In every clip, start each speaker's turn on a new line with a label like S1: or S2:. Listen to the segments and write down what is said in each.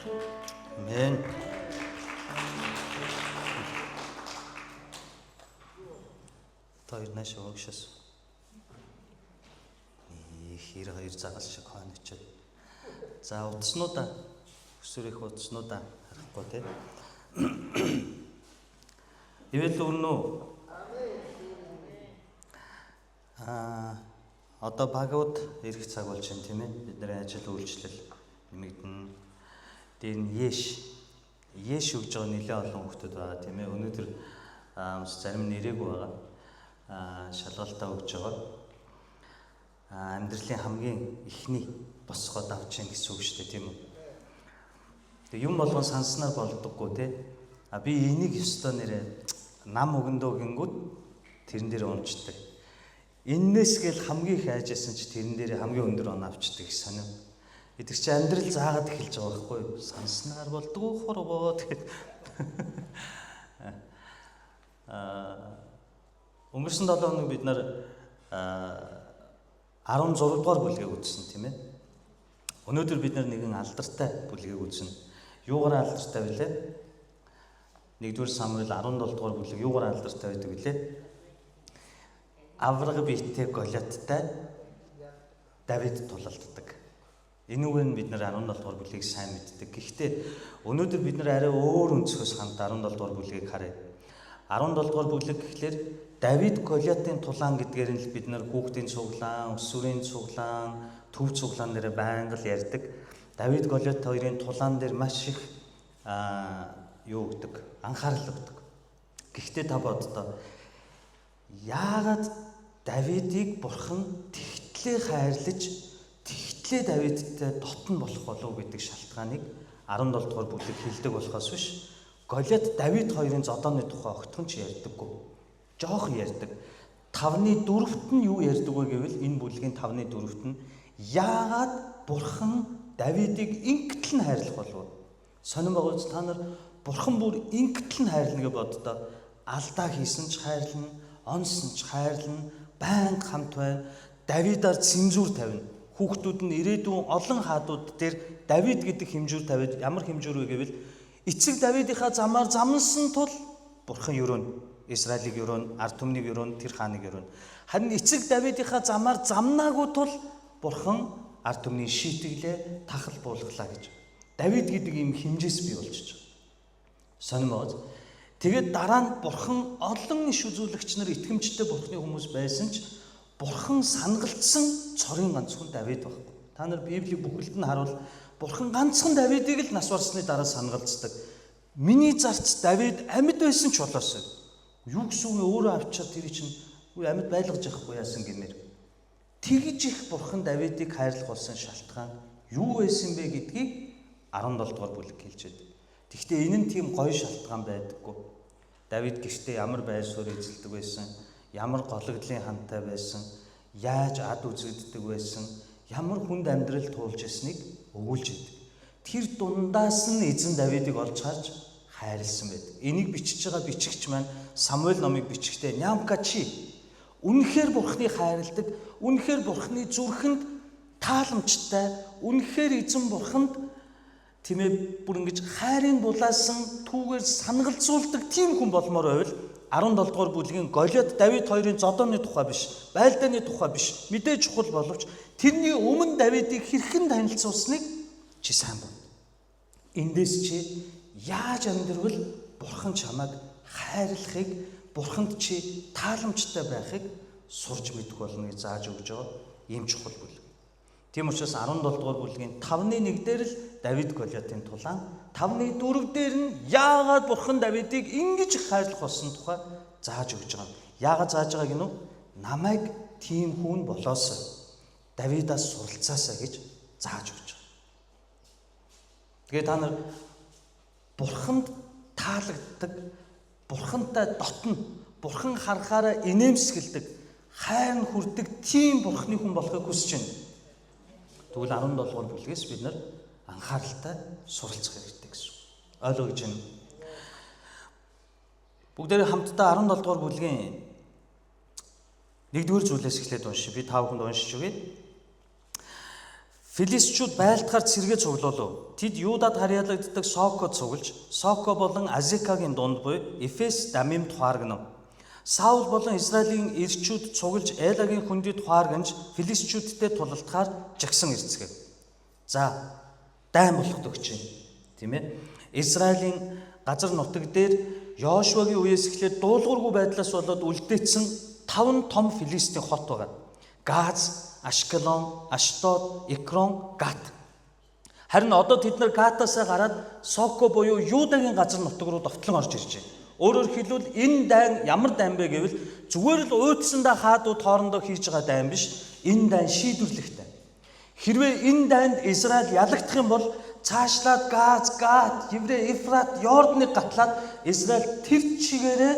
S1: Амен. Та хоёр нааш угшаас. Их 92 загал шиг хойно очиод. За утаснуудаа өсвөрийнх утаснуудаа харахгүй тий. Ивэл өрнө үү? Одоо багууд ирэх цаг болж байна тийм ээ. Бидний ажил үйлчлэл нэмэгдэнэ. Дээр нь Еш өгж байгаа нэлээд олон хүмүүс байгаа тийм ээ. Өнөөдөр зарим нь ирээгүй байгаа. Шалгалтаа өгж байгаа. Амьдралын хамгийн эхний босгоод авч яах гэсэн үг шүү дээ тийм үү. Тэг юм болгон санснаар болдоггүй тий. Би энийг ёстой нэрээ нам өгөндөө гингүүд тэрэн дээр унцдаг. Эннээс гэл хамгийн их айжсэн чи тэрэн дээр хамгийн өндөр он авчдаг их сонин. Эдгээр чи амьдрал заагаад эхэлж байгаа байхгүй юу? Санснаар болдгоо хургоо тэгэд. Өнгөрсөн 7 хоног бид нар 16 дугаар бүлгийг үзсэн тийм ээ. Өнөөдөр бид нар нэгэн алдартай бүлгийг үзнэ. Юугаар алдартай вүлээ? 1-р Самуэль 17 дугаар бүлэг юугаар алдартай байдаг вүлээ? Авраг биетэй Голиаттай Давид тулалддаг. Энүүгээр нь бид нар 17 дугаар бүлгийг сайн мэддэг. Гэхдээ өнөөдөр бид нар арай өөр өнцгөөс хамт 17 дугаар бүлгийг харъя. 17 дугаар бүлэг гэхлээр Давид Голиатын тулаан гэдгээр нь л бид нар хүүхдийн цуглаан, өсвөрийн цуглаан, төв цуглаан дээр байнга л ярьдаг. Давид Голиат хоёрын тулаан дээр маш их юу өгдөг? Анхаарал өгдөг. Гэхдээ та боддоо яагаад Давидыг бурхан тэгтлээ хайрлаж тэгтлээ Давидтай дотн болох болов гэдэг шалтгааныг 17 дугаар бүлэг хэлдэг болохоос биш Голиат Давид хоёрын зодооны тухай огтхон ч ярьдаггүй. Жоох ярьдаг. 5-ны 4-т нь юу ярьдаг вэ гэвэл энэ бүлгийн 5-ны 4-т нь яагаад бурхан Давидыг ингэтэл нь хайрлах болов? Сонин байгуулж та нар бурхан бүр ингэтэл нь хайрлана гэж боддоо. Алдаа хийсэн ч хайрлана, онсон ч хайрлана, байнга хамт байна. Давидаар цензуур тавина. Хүүхдүүд нь ирээдүйн олон хаадууд дээр Давид гэдэг хэмжүүр тавиад ямар хэмжүүр вэ гэвэл эцэг Давидынхаа замаар замнсан тул бурхан өрөөнө, Израилийг өрөөнө, ард түмнийг өрөөнө, тэр хааныг өрөөнө. Харин эцэг Давидынхаа замаар замнаагүй тул бурхан ард түмний шийтгэлээ тахал буулгалаа гэж. Давид гэдэг ийм хэмжээс бий болчихж байгаа. Сонирмоос. Тэгээд дараа нь бурхан олон иш үзүүлэгч нар итгэмжтэй бурханы хүмүүс байсан ч бурхан сангалдсан цорын ганц хүн Давид байхгүй. Та нар Библийг бүхэлд нь харуул бурхан ганцхан Давидыг л нас барсны дараа сангалддаг. Миний зарц Давид амьд байсан ч болоосой. Юу гэсэн үг өөрөө авчаад тэр чинь үгүй амьд байлгаж явахгүй яасан гэмээр. Тэгж их бурхан Давидыг хайрлах болсон шалтгаан юу байсан бэ гэдгийг 17 дугаар бүлэг хэлж байдаг. Гэхдээ энэ нь тийм гоё шалтгаан байдаггүй. Давид гэртээ ямар байр суурь эзэлдэг байсан, ямар гологдлын хантай байсан, яаж ад үзэгддэг байсан, ямар хүнд амьдрал туулж ирснийг өгүүлж байдаг. Тэр дундаас нь эзэн Давидыг олж харж хайрлсан байдаг. Энийг бичиж байгаа бичигч маань Самуэль номыг бичгтээ Нямка чи үнэхээр бурхныг хайрладаг, үнэхээр бурхны зүрхэнд тааламжтай, үнэхээр эзэн бурханд тийм ээ бүр ингэж хайрын булаасан түүгээр сангалзуулдаг тийм хүн болмоор байвал 17 дугаар бүлгийн Голиат Давид хоёрын зодооны тухай биш, байлдааны тухай биш, мэдээ чухал боловч тэрний өмнө Давидыг хэрхэн танилцуулсныг чи сайн бод. Эндээс чи яаж амьдрвал бурхан чамайг хайрлахыг, бурханд чи тааламжтай байхыг сурч мэдэх болно гэж зааж өгч байгаа ийм чухал бүлэг. Тийм учраас 17 дугаар бүлгийн 5-ны 1 дээр л Давид Голиатын тулаан, 5-ны 4 дээр нь яагаад бурхан Давидыг ингэж их хайрлах болсон тухай зааж өгч байгаа. Яагаад зааж байгааг нь вэ? Намайг тийм хүн болоосой. Давидаас суралцаасаа гэж зааж өгч байгаа. Тэгээ та нар бурханд таалагддаг, бурхантай дотно, бурхан харахаараа инээмсэгэлдэг, хайр нь хүрдэг тийм бурхны хүн болохыг хүсэж байна. Тэгвэл 17 дугаар бүлгээс бид нар анхааралтай суралцах хэрэгтэй гэсэн. Ойлгож байна. Бүгдээрээ хамтдаа 17 дугаар бүлгийн 1-р зүйлээс эхлээд уншия. Би та бүхэнд уншиж өгье. Филистчүүд байлдахаар цэргээ цуглуулв. Тэд Юдад харьяалагддаг Соко цуглаж, Соко болон Азикагийн дунд буй Эфес Дамимд хуаргнав. Саул болон Израилийн ирчүүд цуглаж Элагийн хөндөд хуарганж филистчүүдтэй тулалдахаар жагсан ирцгээв. За, дайн болох өгч байна. Тийм ээ. Израилийн газар нутаг дээр Йошуагийн үеэс эхлээд дуулуургүй байдлаас болоод үлдээсэн 5 том филистийн хот байгаа. Газ, Ашкелон, Аштод, Экрон, Гат. Харин одоо тэд нар Гатаасаа гараад Соко буюу Юдагийн газар нутаг руу довтлон орж ирж байна. Өөрөөр хэлбэл, энэ дайн ямар дайн бэ гэвэл зүгээр л уйтсандаа хаадууд хоорондоо хийж байгаа дайн биш. Энэ дайн шийдвэрлэх дайн. Хэрвээ энэ дайнд Израиль ялагдах юм бол цаашлаад Газ, Гат, Еврей, Ефрат, Йорданыг гатлаад Израиль тэр чигээрээ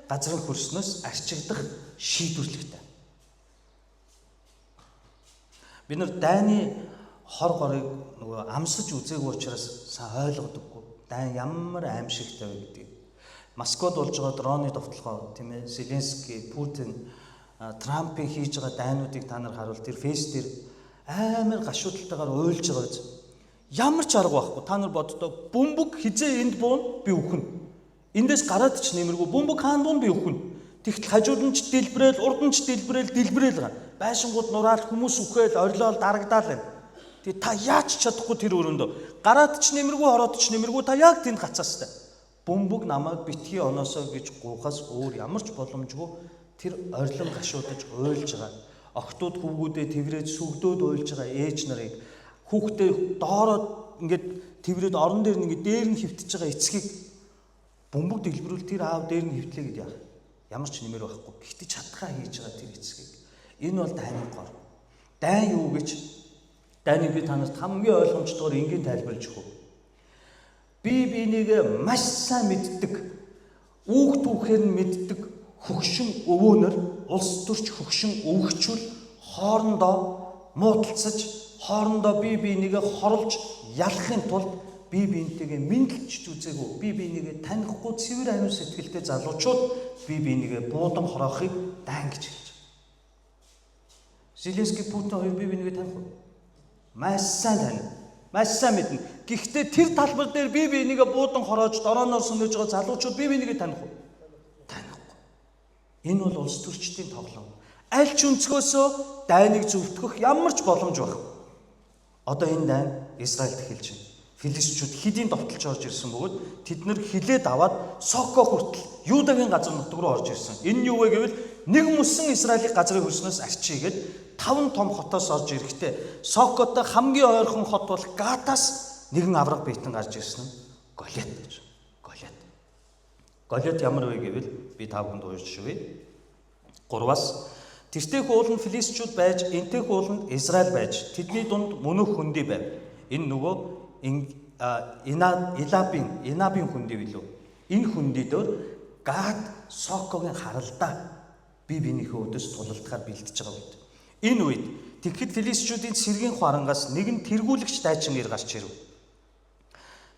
S1: газрын хөрснөөс арчигдах шийдвэрлэх дайн. Бид нар дайны хор горыг нөгөө амсаж үзээгүй учраас сайн ойлгодоггүй. Дайн ямар аимшигтай вэ гэдгийг. Москвад болж байгаа дроны довтлогоо, тийм ээ, Зеленский, Путин, Трампын хийж байгаа дайнуудыг та нар харуул, тэр фейс дээр амар гашуудалтайгаар уйлж байгаа биз. Ямар ч арга байхгүй. Та нар боддоо, бөмбөг хизээ энд буун, би үхэн. Эндээс гараад ч нэмэргүй, бөмбөг хаана буун, би үхэн. Тэгтэл хажууд нь ч дэлбрээл, урд нь ч дэлбрээл, дэлбрээл га. Байшингууд нураал, хүмүүс үхээл, орилоол, дарагдаал байна. Тэгээ та яаж ч чадахгүй тэр өрөөндөө. Гараад ч нэмэргүй, ороод ч нэмэргүй, та яг тэнд гацаастай. Бөмбөг намайг битгий оноосоо гэж гуйхаас өөр ямар ч боломжгүй тэр орилон гашуудаж уйлж байгаа. Охтууд хүүгүүдээ тэврээд сүгдөөд уйлж байгаа ээж нарыг, хүүхдээ доороо ингээд тэврээд орон дээр ингээд дээр нь хөвтөж байгаа эцгийг бөмбөг дэлбэрүүл тэр аав дээр нь хөвтлээ гэдээ яах. Ямар ч нэмэр байхгүй. Гэхдээ чадхаа хийж байгаа тэр эцгийг. Энэ бол дайны гор. Дайн юу гэж, дайныг би та нарт хамгийн ойлгомжтойгоор энгийн тайлбарлаж өгөх. Би биенийг маш сайн мэддэг, үүх түүхээр нь мэддэг хөгшин өвөөнөр, улс төрч хөгшин өвгчүүл хоорондоо муудалцаж, хоорондоо бие биенийгээ хорлож ялахын тулд бие биентэйгээ мэндэлж үзээгүй, бие биенийгээ танихгүй цэвэр ариун сэтгэлтэй залуучууд бие биенийгээ буудан хороохыг дайн гэж хэлж байгаа. Зеленский, Путин хоёр бие биенийгээ таних уу? Маш сайн таних. Маш сайн мэднэ. Гэхдээ тэр талбар дээр бие биенийгээ буудан хороож дорооноор сөнөөж байгаа залуучууд бие биенийгээ таних уу? Танихгүй. Энэ бол улс төрчдийн тоглоом. Аль ч өнцгөөсөө дайныг зөвтгөх ямар ч боломж байхгүй. Одоо энэ дайн Израильд эхэлж байна. Филистичүүд хэдийн довтолж орж ирсэн бөгөөд тэд нар хилээд аваад Соко хүртэл Юдагийн газар нутаг руу орж ирсэн. Энэ нь юу вэ гэвэл нэг мөсөн Израилийн газрын хөрснөөс арчийгээд 5 том хотоос орж ирэхдээ Сокотой хамгийн ойрхон хот бол Гатаас нэгэн авраг биетэн гарч ирсэн нь Голиат гэж. Голиат. Голиат ямар вэ гэвэл би та бүхэнд уншиж өгье. 3-аас Тэртэх ууланд филистичүүд байж, энтэх ууланд Израиль байж, тэдний дунд мөнөх хөндий байв. Энэ нөгөө Илабын хөндий билүү. Энэ хөндий дээр Гад Сокогийн харалдаа бие биенийхээ өдөөс тулалдахаар бэлдэж байгаа үед. Энэ үед тэгэхэд филистичүүдийн цэргийн хуарангаас нэгэн тэргүүлэгч дайчин ир гарч ирэв.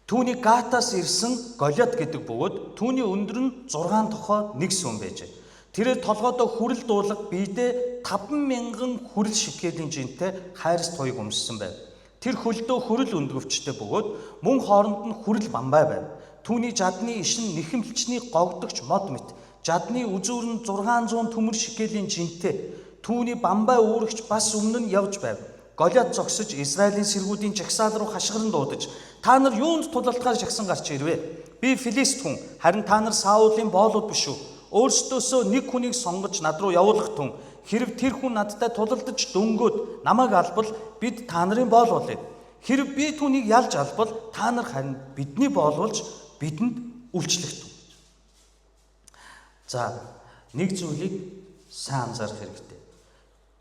S1: Түүний Гатаас ирсэн Голиат гэдэг бөгөөд түүний өндөр нь 6 тохоо 1 сүм байжээ. Тэрээр толгойдоо хүрэл дуулга, биедээ 5000 хүрэл шикелийн жинтэй хайрс туйг өмссөн байв. Тэр хөлдөө хүрэл өндгөвчтэй бөгөөд мөн хооронд нь хүрэл бамбай байв. Түүний жадны ишин нэхэмлчний гогдогч мод мэт. Жадны үзүүр нь 600 төмөр шикелийн жинтэй. Түүний бамбай үүрэгч бас өмнө нь явж байв. Голиат зогсож Израилийн сэргүүдийн жагсаал руу хашгиран дуудаж, "Та нар юунд тулалдахаар жагсан гарч ирвэ? Би филист хүн, харин та нар Саулын боолууд биш үү? Өөрсдөөсөө нэг хүнийг сонгож над руу явуулах тун. Хэрв тэр хүн надтай тулалдаж дөнгөөд намайг албал бид та нарын боол болъё. Хэрв би түүнийг ялж албал та нар харин бидний боол болж бидэнд үйлчлэх тун." За, нэг зүйлийг сайн анзаарах хэрэгтэй.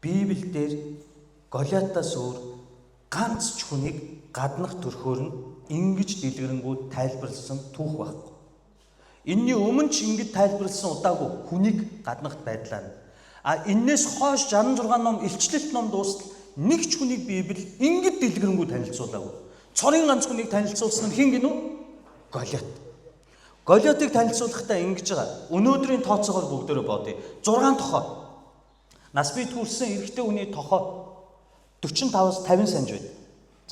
S1: Библиэлд Голиатаас өөр ганц ч хүнийг гаднах төрхөөр нь ингэж дэлгэрэнгүй тайлбарласан түүх байхгүй. Энэний өмнө ч ингэж тайлбарласан удаагүй хүнийг гаднахт байдлаа. А энээс хойш 66 ном, илчлэлт ном дуустал нэг ч хүнийг Библи ингэж дэлгэрэнгүй танилцуулаагүй. Цорын ганц хүнийг танилцуулсан нь хэн гинүү? Голиат. Голиатыг танилцуулахдаа ингэж байгаа. Өнөөдрийн тооцоогоор бүгдээрээ бодъё. 6 тохоо. Нас бий төрсэн эрэгтэй хүний тохоо 45-аас 50 санж байд.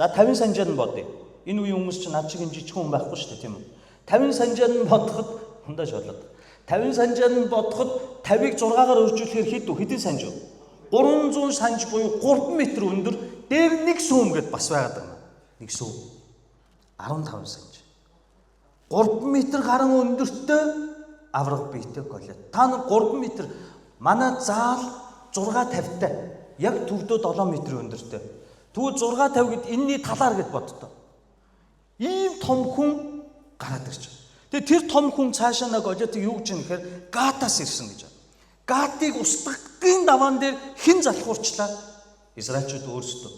S1: За 50 санжаар нь бодъё. Энэ үеийн хүмүүс чинь над шиг юм жижигхэн хүн байхгүй шүү дээ, тийм үү? 50 санжаар нь бодоход хундаа шоолоод. 50 санжаар нь бодоход 50-ыг 6-гаар үржүүлэхээр хэд вэ? Хэдэн санж вэ? 300 санж буюу 3 м өндөр, дээр нэг сүүм гэд бас байгаад байгаа юм. Нэг сүүм. 15 санж. 3 м гарan өндөртөө авраг биетэй Голиат. Та нар 3 м, манай заал 6.50-тай. Яг төвдөө 7 м өндөртэй. Тэгвэл 6.50 гэд энэний талаар гэд боддоо. Ийм том хүн гараад ирж байгаа. Тэгээ тэр том хүн цаашаа нэг Голиатыг юу гэж юм гэхээр Гатаас ирсэн гэж байна. Гатыг устгахын даваан дээр хэн залхуурчлаа? Израильчууд өөрсдөө.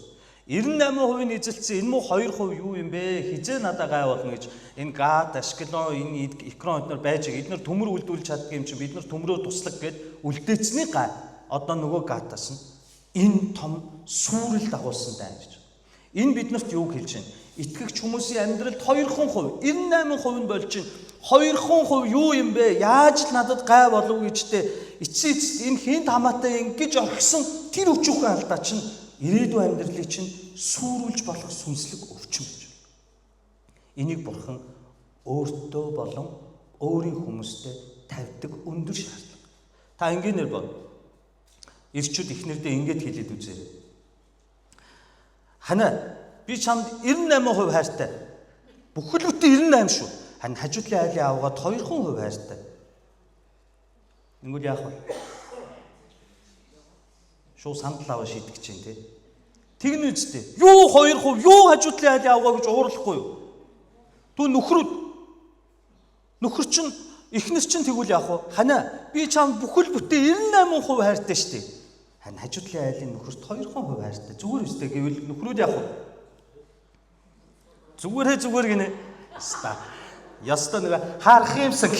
S1: 98% нь эзэлсэн, энэ муу 2% юу юм бэ? Хизээ надаа гай болно гэж энэ Гат, Ашкелон, энэ Экрон эднэр байж байгаа. Эднэр төмөр үлдүүлж чаддаг юм чинь бид нар төмрөө туслаг гэд үлдээцний гай. Одоо нөгөө Гатаас нь энэ том сүрэл дагуулсан дайн гэж. Энэ биднэрт юуг хэлж байна? Итгэгч хүмүүсийн амьдралд 2% 98% нь болж байна. 2% юу юм бэ? Яаж л надад гай болов гэжтэй эцсийн эцэст энэ хинт хамаатай ингэж орхисон тэр өчүүхэн алдаа чинь ирээдүйн амьдралыг чинь сүрүүлж болох сүнслэг өвчин гэж. Энийг бурхан өөртөө болон өөрийн хүмүүстэй тавьдаг өндөр шаардлага. Та энгийнээр бод. Ирчүүд эхнэрдээ ингэж хэлээд үзээрэй. Ханаа би чамд 98% хайртай. Бүхэл бүтэн 98 шүү. Харин хажуудлын айлын авгаад 2% хайртай. Ингүүл яах вэ? Шууд сандал аваа шийдэх гэж байна те. Тэгнэ үсттэй. Юу 2%, юу хажуудлын айлын авгаа гэж уурлахгүй юу? Түн нөхрүүд. Нөхөр чинь эхнэр чинь тэгвэл яах вэ? Ханаа би чамд бүхэл бүтэн 98% хайртай шүү дээ. Харин хажуудлын айлын нөхөрт 2% хайртай. Зүгээр үстэй гэвэл нөхрүүд яах вэ? Зүгээрээ зүгээр гинэ. Яста. Яста нэг харах юмсан.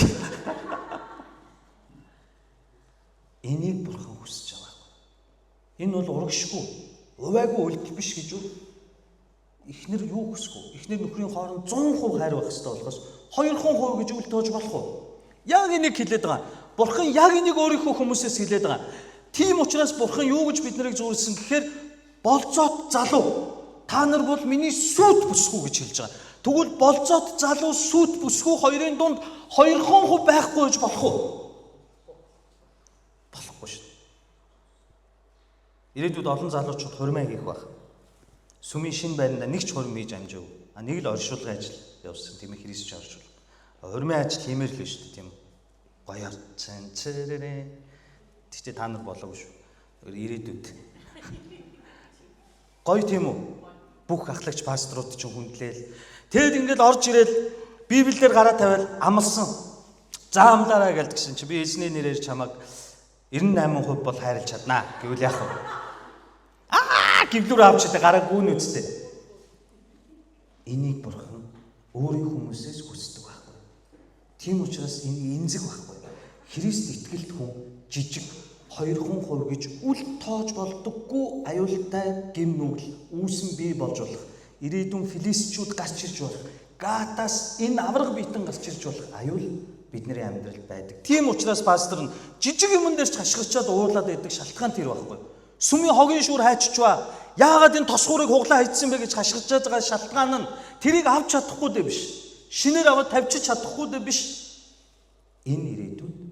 S1: Энийг бурхан хүсэж байгаа. Энэ бол урагшгүй, увайгүй үйлдэл биш гэж юу? Эхнэр юу хүсэхгүй? Эхнэр нөхрийн хооронд 100% хайр байх хэрэгтэй болохоос 2% гэж үйл тоож болох уу? Яг энийг хэлээд байгаа. Бурхан яг энийг өөрийнхөө хүмүүсээс хэлээд байгаа. Тийм учраас бурхан юу гэж бид нарыг зөвлөсөн гэхээр болцоот залуу та нар бол миний сүт бүсгүй гэж хэлж байгаа. Тэгвэл болцоот залуу сүт бүсгүй хоёрын дунд 2% байхгүй гэж болох уу? Болохгүй шүү. Ирээдүйд олон залуучууд хурмаа хийх байх. Сүмийн шинэ байранда нэг ч хурим хийж амжаагүй. А нэг л оршуулгын ажил явсан, тийм ээ, Христч оршуулга. Хурмын ажил хиймээр л шүү дээ, тийм үү? Гоёор цэн цэрэрэ. Тэгтээ та нар болоогүй шүү. Ирээдүйд. Гоё тийм үү? Бүх ахлагч пасторууд чинь хүндлээл. Тэгэд ингээл орж ирээл Библиэр гараа тавиал амлсан. За амлаарай гэлд гисэн чи би эзний нэрээр чамайг 98% бол хайрлаж чаднаа гэвэл яах вэ? Аа гівлүр авч идэ гараа гүн үсттэй. Энийг бурхан өөрийн хүмүүсээс хүсдэг байхгүй. Тийм учраас энэ эмзэг байхгүй. Христ итгэлт хүн жижиг 2% гэж үл тоож болдоггүй аюултай гим нүгэл үүсэн бий болж болох. Ирээдүйн филистичүүд гарч ирж болох. Гатаас энэ авраг биетэн гарч ирж болох аюул бидний амьдралд байдаг. Тийм учраас пастор нь жижиг юмн дээр ч хашгирчаад уурлаад байдаг шалтгаан тэр байхгүй. Сүмийн хогийн шүүр хайчичваа. Яагаад энэ тосгуурыг хуглаа хайцсан бэ гэж хашгирчаад байгаа шалтгаан нь тэрийг авч чадахгүй дээ биш. Шинээр аваад тавьчих чадахгүй дээ биш. Энэ ирээдүйд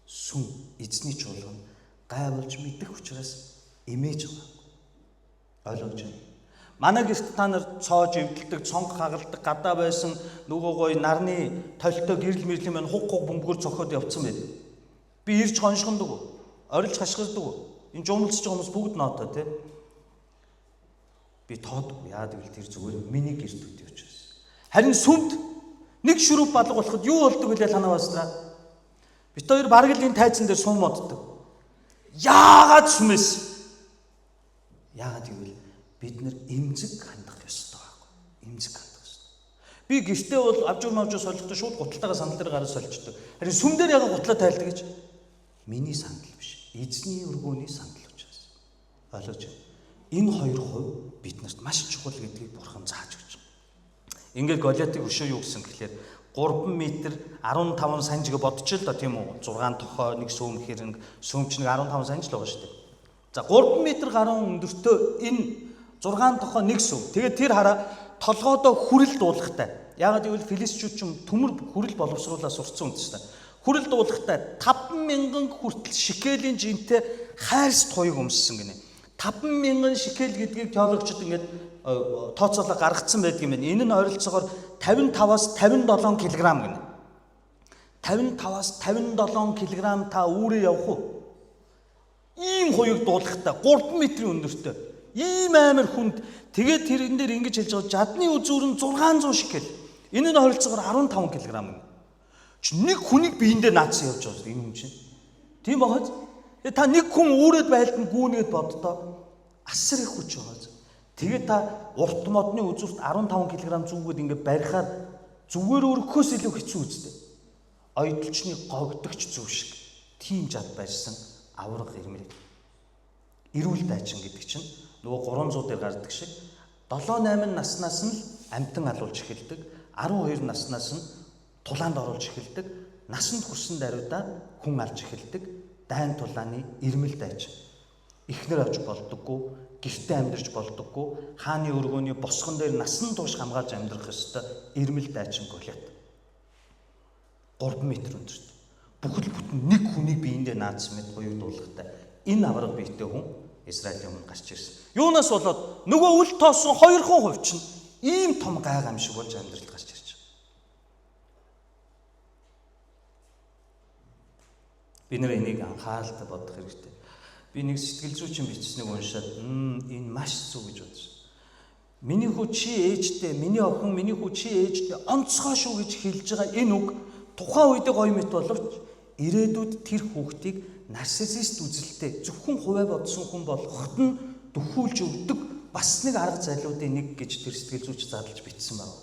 S1: сүм эзний чуулган гай болж мэдэх учраас эмээж байгаа. Ойлгож байна. Манай гэрт та нар цоож эвдэлдэг, цонх хагалдаг, гадаа байсан нөгөө гоё нарны толтой гэрэл мэрлийн маань хуг хуг бөмбөгөр цохиод явцсан байд. Би ирж хоншгондог, орилж хашгирдаг. Энэ жумлцж байгаа хүмүүс бүгд ноотоо тий. Би тоодгүй. Яад гэвэл тэр зүгээр миний гэрт үт учраас. Харин сүмд нэг шүрүп балга болоход юу болдог вүлээ танаа бастраа? Бит хоёр бараг л энэ тайзан дээр сум моддог. Яагаад сүмээс? Яагаад гэвэл бид нэр эмзэг хандах ёстой байхгүй. Эмзэг хандах ёстой. Би гэртээ бол авжуур мавжуур солихдоо шууд гуталтайгаа сандал дээр гараад соличдөг. Харин сүм дээр ягаад гутлаа тайлдаг гэж? Миний сандал биш. Эзний өргөөний сандал учраас. Ойлгож байна. Энэ 2% биднэрт маш чухал гэдгийг бурхан зааж өгч байгаа. Ингээд Голиатыг өшөө юу гэсэн гэхлээр 3 м 15 санж гэж бодчих л доо, тийм үү? 6 тохой нэг сүүм гэхээр нэг сүүмч нэг 15 санж л байгаа шүү дээ. За 3 м гаруй өндөртөө энэ 6 тохоо 1 сүм. Тэгээд тэр хараа толгоодоо хүрэл дуулахтай. Яагаад гэвэл филистичүүд ч төмөр хүрэл боловсруулаад сурцсан үндэстэй. Хүрэл дуулахтай 5000 хүртэл шикелийн жинтэй хайрс туйг өмссөн гинэ. 5000 шикел гэдгийг теологчид ингээд тооцоолоо гаргацсан байдаг юм байна. Энэ нь ойролцоогоор 55-аас 57 кг гинэ. 55-аас 57 кг та үүрээ явах уу? Ийм хуйг дуулахтай 3 метрийн өндөртэй. Ийм амар хүнд. Тэгээд тэрэн дээр ингэж хэлж байгаа жадны үзүүр нь 600 шикел. Энэ нь ойролцоогоор 15 кг гинэ. Чи нэг хүнийг биендээ наацсан явж байгаа энэ хүн чинь. Тийм байхад та нэг хүн үүрээд байлдана гүүнгээд боддоо. Асар их хүч байгаа. Тэгээд та урт модны үзүүрт 15 кг зүгээд ингээд барихаар зүгээр өргөхөөс илүү хэцүү үстэй. Ойдолчны гогдогч зүв шиг тийм жад барьсан авраг ирмэл. Эрүүл дайчин гэдэг чинь нөгөө 300 дээр гардаг шиг 7 8 наснаас нь л амтан алуулж эхэлдэг. 12 наснаас нь тулаанд оруулж эхэлдэг. Насанд хүрсэн даруйдаа хүн алж эхэлдэг. Дайн тулааны ирмэл дайчин. Эхнэр авч болдоггүй, гэртээ амьдарч болдоггүй, хааны өргөөний босгон дээр насан турш хамгаалж амьдрах ёстой ирмэл дайчин Голиат. 3 метр өндөрт. Бүхэл бүтэн нэг хүнийг биендээ наацсан мэт буюу дуулахтай. Энэ авраг биетэй хүн Израилийн өмнө гарч ирсэн. Юунаас болоод нөгөө үл тоосон хоёрхан хувь чинь ийм том гай гамшиг болж амьдралд гарч ирж байгаа. Бид нэр энийг анхааралтай бодох хэрэгтэй. Би нэг сэтгэл зүйчин бичсэнийг уншаад энэ маш зөв гэж бодсон. Миний хүү чи ээжтэй, миний охин миний хүү чи ээжтэй онцгой шүү гэж хэлж байгаа энэ үг тухайн үедээ гоё мэт боловч ирээдүйд тэр хүүхдийг нарциссист үзэлтэй зөвхөн хувиа бодсон хүн болгоход нь дөхүүлж өгдөг бас нэг арга зайлуудын нэг гэж тэр сэтгэл зүйч задлж бичсэн байна.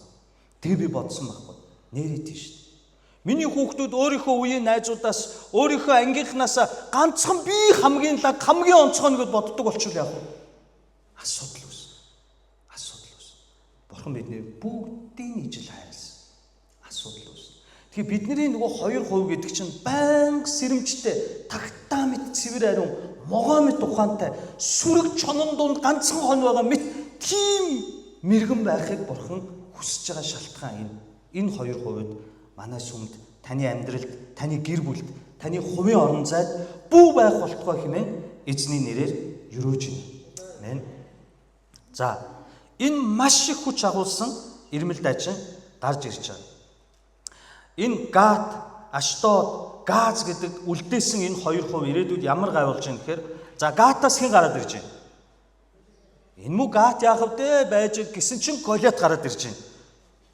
S1: Тэгээ би бодсон байхгүй. Нэрээ тийш. Миний хүүхдүүд өөрийнхөө үеийн найзуудаас, өөрийнхөө ангийнхнаас ганцхан би хамгийн лаг, хамгийн онцгой нь гэж боддог болчихвол яах вэ? Асуудал үүснэ. Асуудал үүснэ. Бурхан бидний бүгдийг ижил хайрласан. Асуудал үүснэ. Тэгэхээр бидний нөгөө 2% гэдэг чинь байнга сэрэмжтэй, тагтаа мэт цэвэр ариун, могоо мэт ухаантай, сүрэг чонон дунд ганцхан хон байгаа мэт тийм мэрэгэн байхыг Бурхан хүсэж байгаа шалтгаан энэ. Энэ 2%-д манай сүмд, таны амьдралд, таны гэр бүлд, таны хувийн орон зайд бүү байх болтугай хэмээн эзний нэрээр өрөөж байна. Амен. За, энэ маш их хүч агуулсан ирмэл дайчин гарч ирж байгаа. Энэ Гат, Ашдод, Газ гэдэг үлдээсэн энэ 2% ирээдүйд ямар гай болж байгаа гэхээр за Гатаас хэн гараад ирж байна? Энэ мүү Гат яах вэ байж гэсэн чинь Голиат гараад ирж байна.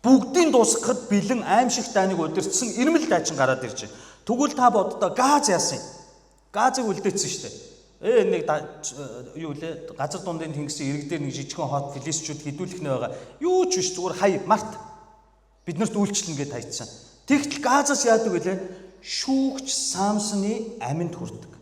S1: Бүгдийн дуусгахад бэлэн аимшигт дайныг удирдсан ирмэл дайчин гараад ирж байна. Тэгвэл та боддоо Газ яасан юм? Газыг үлдээсэн шүү дээ. Нэг юу лээ газар дундын тэнгисийн ирэг дээр нэг жижигхэн хот филистичүүд хідүүлэх нэ байгаа. Юу ч биш зүгээр хай март биднэрт үйлчлэн гэд хайцсан. Тэгтэл Газаас яадаг вүлээ? Шүүгч Самсоны аминд хүрдэг.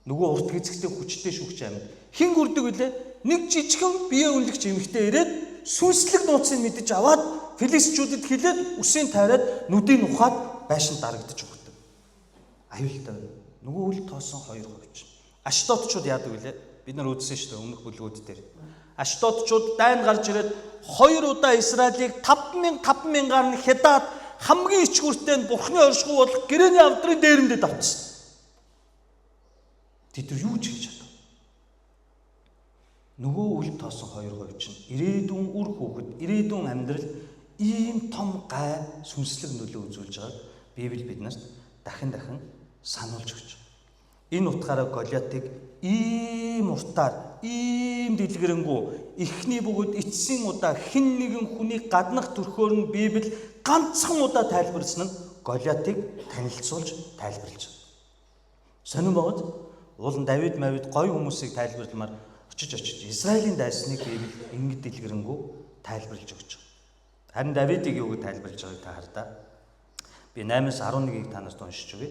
S1: Нөгөө урт гэзэгтэй хүчтэй шүүгч аминд. Хэн хүрдэг вүлээ? Нэг жижигхэн бие үнэлэгч эмэгтэй ирээд сүнслэг нууцыг мэдэж аваад филистичүүдэд хэлээд үсийн тайраад нүдийг ухаад байшин дарагдаж өгдөг. Аюултай байна. Нөгөө үл тоосон 2%. Ашдодчууд яадаг вүлээ? Бид нар үзсэн шүү дээ өмнөх бүлгүүд дээр. Ашдодчууд дайн гарч ирээд 2 удаа Израилийг 5000 5000-аар нь хядаад хамгийн ичгүүртэй нь Бурхны оршихуй болох гэрээний авдрын дээрэмдэд авчихсан. Тэд нар юу ч хийж чадав. Нөгөө үл тоосон 2% чинь ирээдүйн үр хүүхэд, ирээдүйн амьдрал ийм том гай сүнслэг нөлөө үзүүлж байгааг Библи биднэрт дахин дахин сануулж өгч байгаа. Энэ утгаараа Голиатыг ийм уртаар, ийм дэлгэрэнгүй эхний бөгөөд эцсийн удаа хэн нэгэн хүний гаднах төрхөөр нь Библи ганцхан удаа тайлбарласан нь Голиатыг танилцуулж тайлбарлаж байгаа. Сонин богод уул нь Давид Мавид гоё хүмүүсийг тайлбарламаар очиж Израилийн дайсныг Библи ингэж дэлгэрэнгүй тайлбарлаж өгч байгаа. Харин Давидыг юу гэж тайлбарлаж байгааг та хардаа. Би 8-аас 11-ийг та нарт уншиж өгье.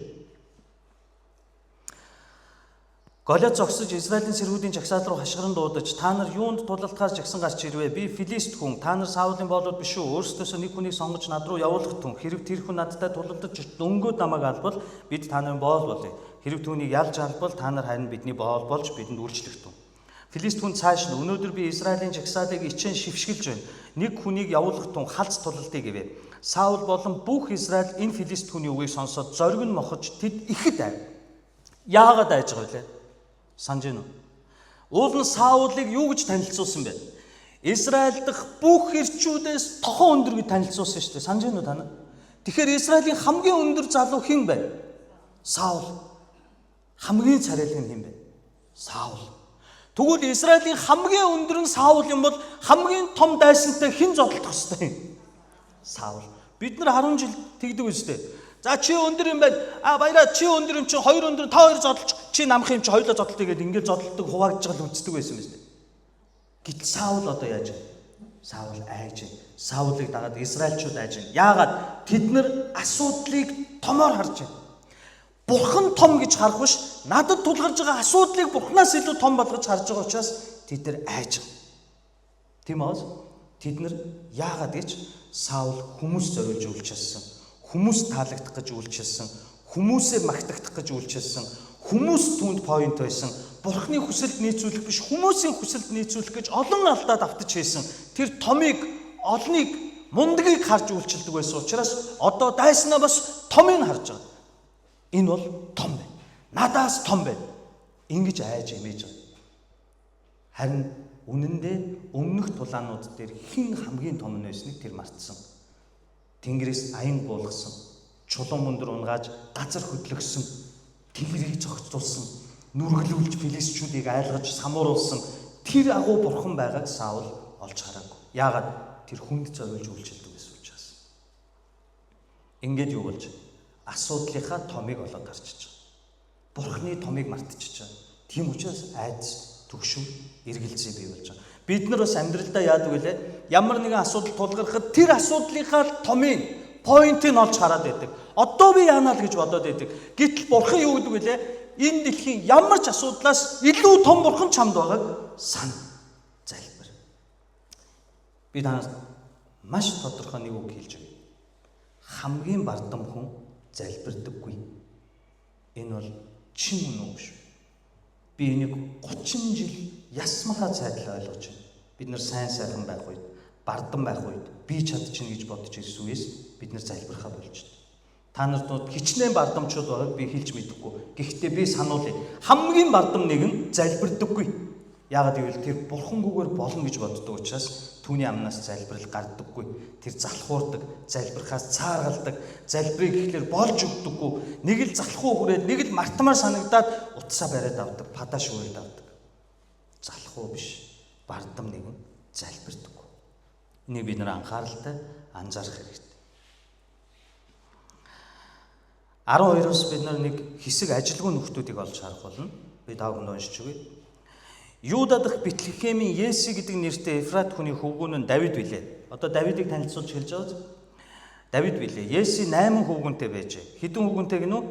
S1: Голиат зогсож Израилийн сэргүүдийн жагсаал руу хашгиран дуудаж, та нар юунд тулалдахаар жагсан гарч ирвэ? Би Филист хүн, та нар Саулийн боолууд биш үү? Өөрсдөөсөө нэг хүнийг сонгож над руу явуулах түн. Хэрв тэр хүн надтай тулалдаж дөнгөөд намайг албал бид та нарын боол болъё. Хэрв түүнийг ялж албал та нар харин бидний боол болж бидэнд үйлчлэх түн. Филист хүн цааш нь өнөөдөр би Израилийн жагсаалыг ичэн шившгэлж байна. Нэг хүнийг явуулах тун халз тулалдъя гэвэ. Саул болон бүх Израиль энэ филист хүний үгийг сонсоод зориг нь мохож тэд ихэд айв. Яагаад айж байгаа вэ? Санаж байна уу? Уул нь Саулыг юу гэж танилцуулсан бэ? Израиль дахь бүх ирчүүдээс тохон өндөр гэж танилцуулсан шүү дээ. Санаж байна уу та нар? Тэгэхээр Израилийн хамгийн өндөр залуу хэн бэ? Саул. Хамгийн царайлаг нь хэн бэ? Саул. Тэгвэл Израилийн хамгийн өндөр нь Саул юм бол хамгийн том дайсантай хэн зодтолдох ёстой юм? Саул. Бид нар 10 жил тэгдэг үстэй. За чи өндөр юм байна. А баяраа чи өндөр юм чи хоёр өндөр та хоёр зодолч чи намх юм чи хоёулаа зодтолтыг гэдэг ингээд зодтолдог хуваагдж байгаа л үздэг байсан юм шүү дээ. Гэтэл Саул одоо яаж вэ? Саул айж байна. Саулыг дагаад Израильчууд айж байна. Яагаад? Тэд нар асуудлыг томоор харж байна. Бурхан том гэж харах биш, надад тулгарч байгаа асуудлыг Бурханаас илүү том болгож харж байгаа учраас тэд нар айж байгаа. Тийм үү? Тэд нар яагаад гэж Саул хүмүүс зориулж үйлчилсэн, хүмүүс таалагдах гэж үйлчилсэн, хүмүүсээ магтагдах гэж үйлчилсэн, хүмүүс түүнд point байсан, Бурханы хүсэлд нийцүүлэх биш, хүмүүсийн хүсэлд нийцүүлэх гэж олон алдаад автаж хийсэн. Тэр томыг, олныг, мундгийг харж үйлчилдэг байсан учраас одоо дайснаа бас томыг харж байгаа. Энэ бол том байна. Надаас том байна. Ингэж айж эмээж байгаа. Харин үнэндээ өмнөх тулаанууд дээр хэн хамгийн том нь байсныг тэр мартсан. Тэнгэрээс аян буулгасан, чулуун мөндөр унгааж газар хөдлөгсөн, тэнгэрийг зохицуулсан, нүргэлүүлж филистичүүдийг айлгаж самууруулсан тэр агуу бурхан байгааг Саул олж хараагүй. Яагаад? Тэр хүнд зориулж үйлчилдэг байсан учраас. Ингээд юу болж асуудлынхаа томыг олоод харчиж байгаа. Бурхны томыг мартчихж байгаа. Тийм учраас айдас, түгшүүр, эргэлзээ бий болж байгаа. Бид нар бас амьдралдаа яадаг вүлээ? Ямар нэгэн асуудал тулгархад тэр асуудлынхаа томыг, point ыг олж хараад байдаг. Одоо би яана л гэж бодоод байдаг. Гэтэл бурхан юу гэдэг вүлээ? Энэ дэлхийн ямар ч асуудлаас илүү том бурхан чамд байгааг сан. Залбир. Би танаас маш тодорхой нэг үг хэлж өгье. Хамгийн бардам хүн залбирдаггүй. Энэ бол чин үнэн үг шүү. Би энийг 30 жил ясмахаа цайдал ойлгож байна. Бид нар сайн сайхан байх үед, бардам байх үед би чадчихна гэж бодож ирсэн үеэс бид нар залбирхаа болж байна. Та нарт хичнээн бардамчууд байгааг би хэлж мэдэхгүй. Гэхдээ би сануулъя. Хамгийн бардам нэгэн залбирдаггүй. Яагаад гэвэл тэр бурхангүйгээр болно гэж боддог учраас түүний амнаас залбирал гардаггүй. Тэр залхуурдаг, залбирхаас цааргалдаг, залбирыг гэхлээр болж өгдөггүй. Нэг л залхуу хүрээд, нэг л мартмаар санагдаад утсаа бариад авдаг, падаа шүүрээд авдаг. Залхуу биш, бардам нэгэн залбирдаггүй. Энийг бид нар анхааралтай анзаарах хэрэгтэй. 12-оос бид нар нэг хэсэг ажилгүй нөхдүүдийг олж харах болно. Би та бүхэнд уншиж өгье. Юда дахь Бэтлехемийн Еси гэдэг нэртэй Эфрат хүний хөвгүүн нь Давид билээ. Одоо Давидыг танилцуулж хэлж байгаа биз? Давид билээ. Еси 8 хөвгүнтэй байжээ. Хэдэн хөвгүнтэй гинүү?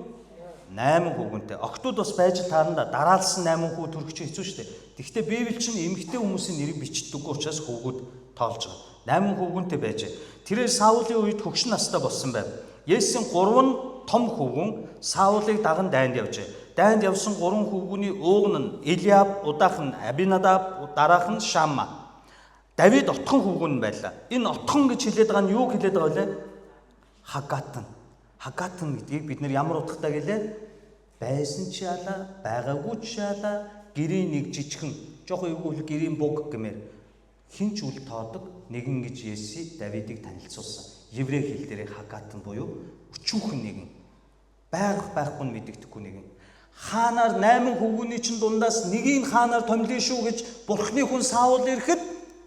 S1: 8 хөвгүнтэй. Охтууд бас байж таарна да. Дараалсан 8 хүү төрөх чинь хэцүү шүү дээ. Тэгэхдээ Библи чинь эмэгтэй хүмүүсийн нэрийг бичдэггүй учраас хөвгүүд тоолж байгаа. 8 хөвгүнтэй байжээ. Тэрээр Саулийн үед хөгшин настай болсон байв. Есийн 3 нь том хөвгүн Саулыг даган дайнд явжээ. Дайнд явсан 3 хөвгүний ууг нь Элиаб, удаах нь Абинадаб, дараах нь Шамма. Давид отхон хөвгүн байлаа. Энэ отхон гэж хэлээд байгаа нь юу хэлээд байгаа вэ? Хагатан. Хагатан гэдгийг бид нэр ямар утгатай гэлээ? Байсан ч яалаа, байгаагүй ч яалаа, гэрийн нэг жижигхэн, жоохон эвгүй гэрийн буг гэмээр хинч үл тоодог нэгэн гэж Еси Давидыг танилцуулсан. Еврей хэл дээр хагатан буюу өчүүхэн нэгэн. Байг байхгүй нь мэдэгдэхгүй нэгэн. Хаанаар 8 хөвгүүний чинь дундаас нэгийг хаанаар томилно шүү гэж бурхны хүн Саул ирэхэд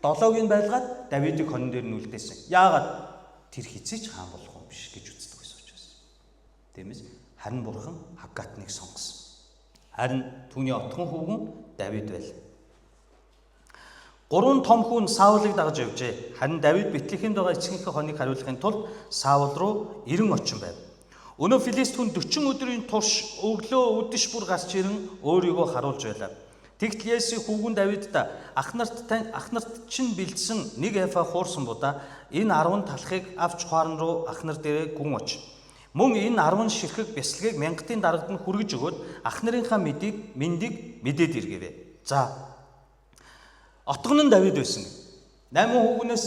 S1: 7-ыг нь байлгаад Давидыг хонин дээр нь үлдээсэн. Яагаад? Тэр хизээч хаан болох юм биш гэж үздэг байсан учраас. Тиймээс харин бурхан Хаггатныг сонгосон. Харин түүний отхон хөвгүн Давид байл. 3 том хүн Саулыг дагаж явжээ. Харин Давид Бэтлехемд байгаа эцгийнхээ хоныг хариулахын тулд Саул руу 90 очин байв. Өнөө Филист хүн 40 өдрийн турш өглөө үдэш бүр гарч ирэн өөрийгөө харуулж байлаа. Тэгтэл Есүс хүүгүн Давидд ах нарт чинь бэлдсэн нэг эфа хуурсан будаа энэ 10 талхыг авч хуаран руу ах нар дээрээ гүн оч. Мөн энэ 10 ширхэг бясалгийг мянгатын дарагд нь хүргэж өгөөд ах нарынхаа мэндийг мэдээд иргэвэ. За. Отгон нь Давид байсан. 8 хүүгнээс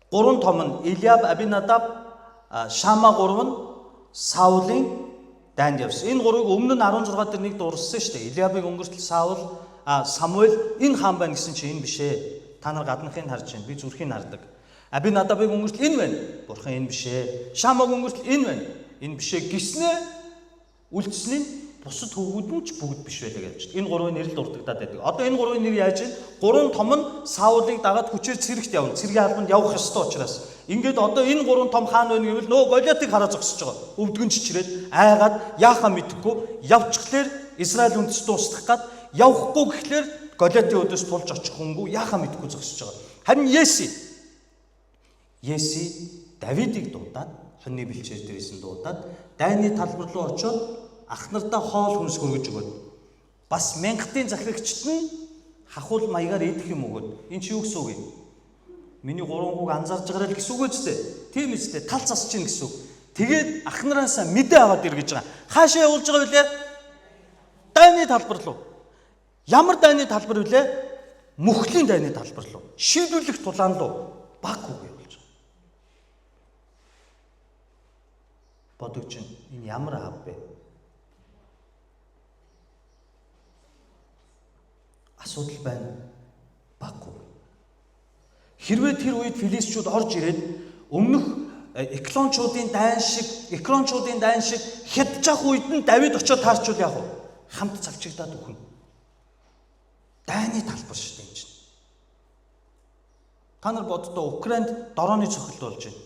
S1: 3 том нь Илиаб, Абинадаб, Шама 3 нь Саулийн дайнд явсан. Энэ гурвыг өмнө нь 16 дээр нэг дурлсан шүү дээ. Илиабыг өнгөртөл Саул, Самуэль энэ хаан байна гэсэн чинь энэ биш ээ. Та нар гаднахыг харж байна. Би зүрхийг хардаг. Абинадабыг өнгөртөл энэ байна. Бурхан энэ биш ээ. Шамаг өнгөртөл энэ байна. Энэ биш ээ гэснээ үлдсэний бусад хөвгүүд нь ч бүгд биш байлаа гэж. Энэ гурвын нэр л дурддагдаад байдаг. Одоо энэ гурвын нэр яаж вэ? Гурван том нь Саулыг дагаад хүчээр цэрэгт явна. Цэргийн албанд явах ёстой учраас. Ингээд одоо энэ гурван том хаан байна гэвэл нөө Голиатыг хараа зогсож байгаа. Өвдгөн чичрээд айгаад яахаа мэдэхгүй явчихлаар Израиль үндэс дуустах гад явахгүй гэхлээр Голиатын өдөөс тулж очих хүнгүй яахаа мэдэхгүй зогсож байгаа. Харин Еси Давидыг дуудаад хоньны бэлчээр дээрээс нь дуудаад дайны талбар руу очиод ах нартаа хоол хүнс хөргөж өгөөд бас мянгатын захирагчд нь хахуул маягаар идэх юм өгөөд энэ чи юу гэсэн үг юм? Миний гурван хүүг анзаарж байгаарай л гэсэн үг үстэй. Тийм үстэй. Тал засаж чинь гэсэн үг. Тэгээд ах нараасаа мэдээ аваад ир гэж байгаа. Хаашаа явуулж байгаа вүлээ? Дайны талбар руу. Ямар дайны талбар вүлээ? Мөхлийн дайны талбар руу. Шийдвэрлэх тулаан руу баг хүүг явуулж байгаа. Бодогч энэ ямар аав бэ? Асуудал байна. Баггүй. Хэрвээ тэр үед филистичүүд орж ирээд өмнөх Эклончуудын дайн шиг хядчих үед нь Давид очиод таарчвал яах вэ? Хамт цавчигдаад үхнэ. Дайны талбар шүү дээ энэ чинь. Та нар боддоо Украинд дорооны цохилт болж байна.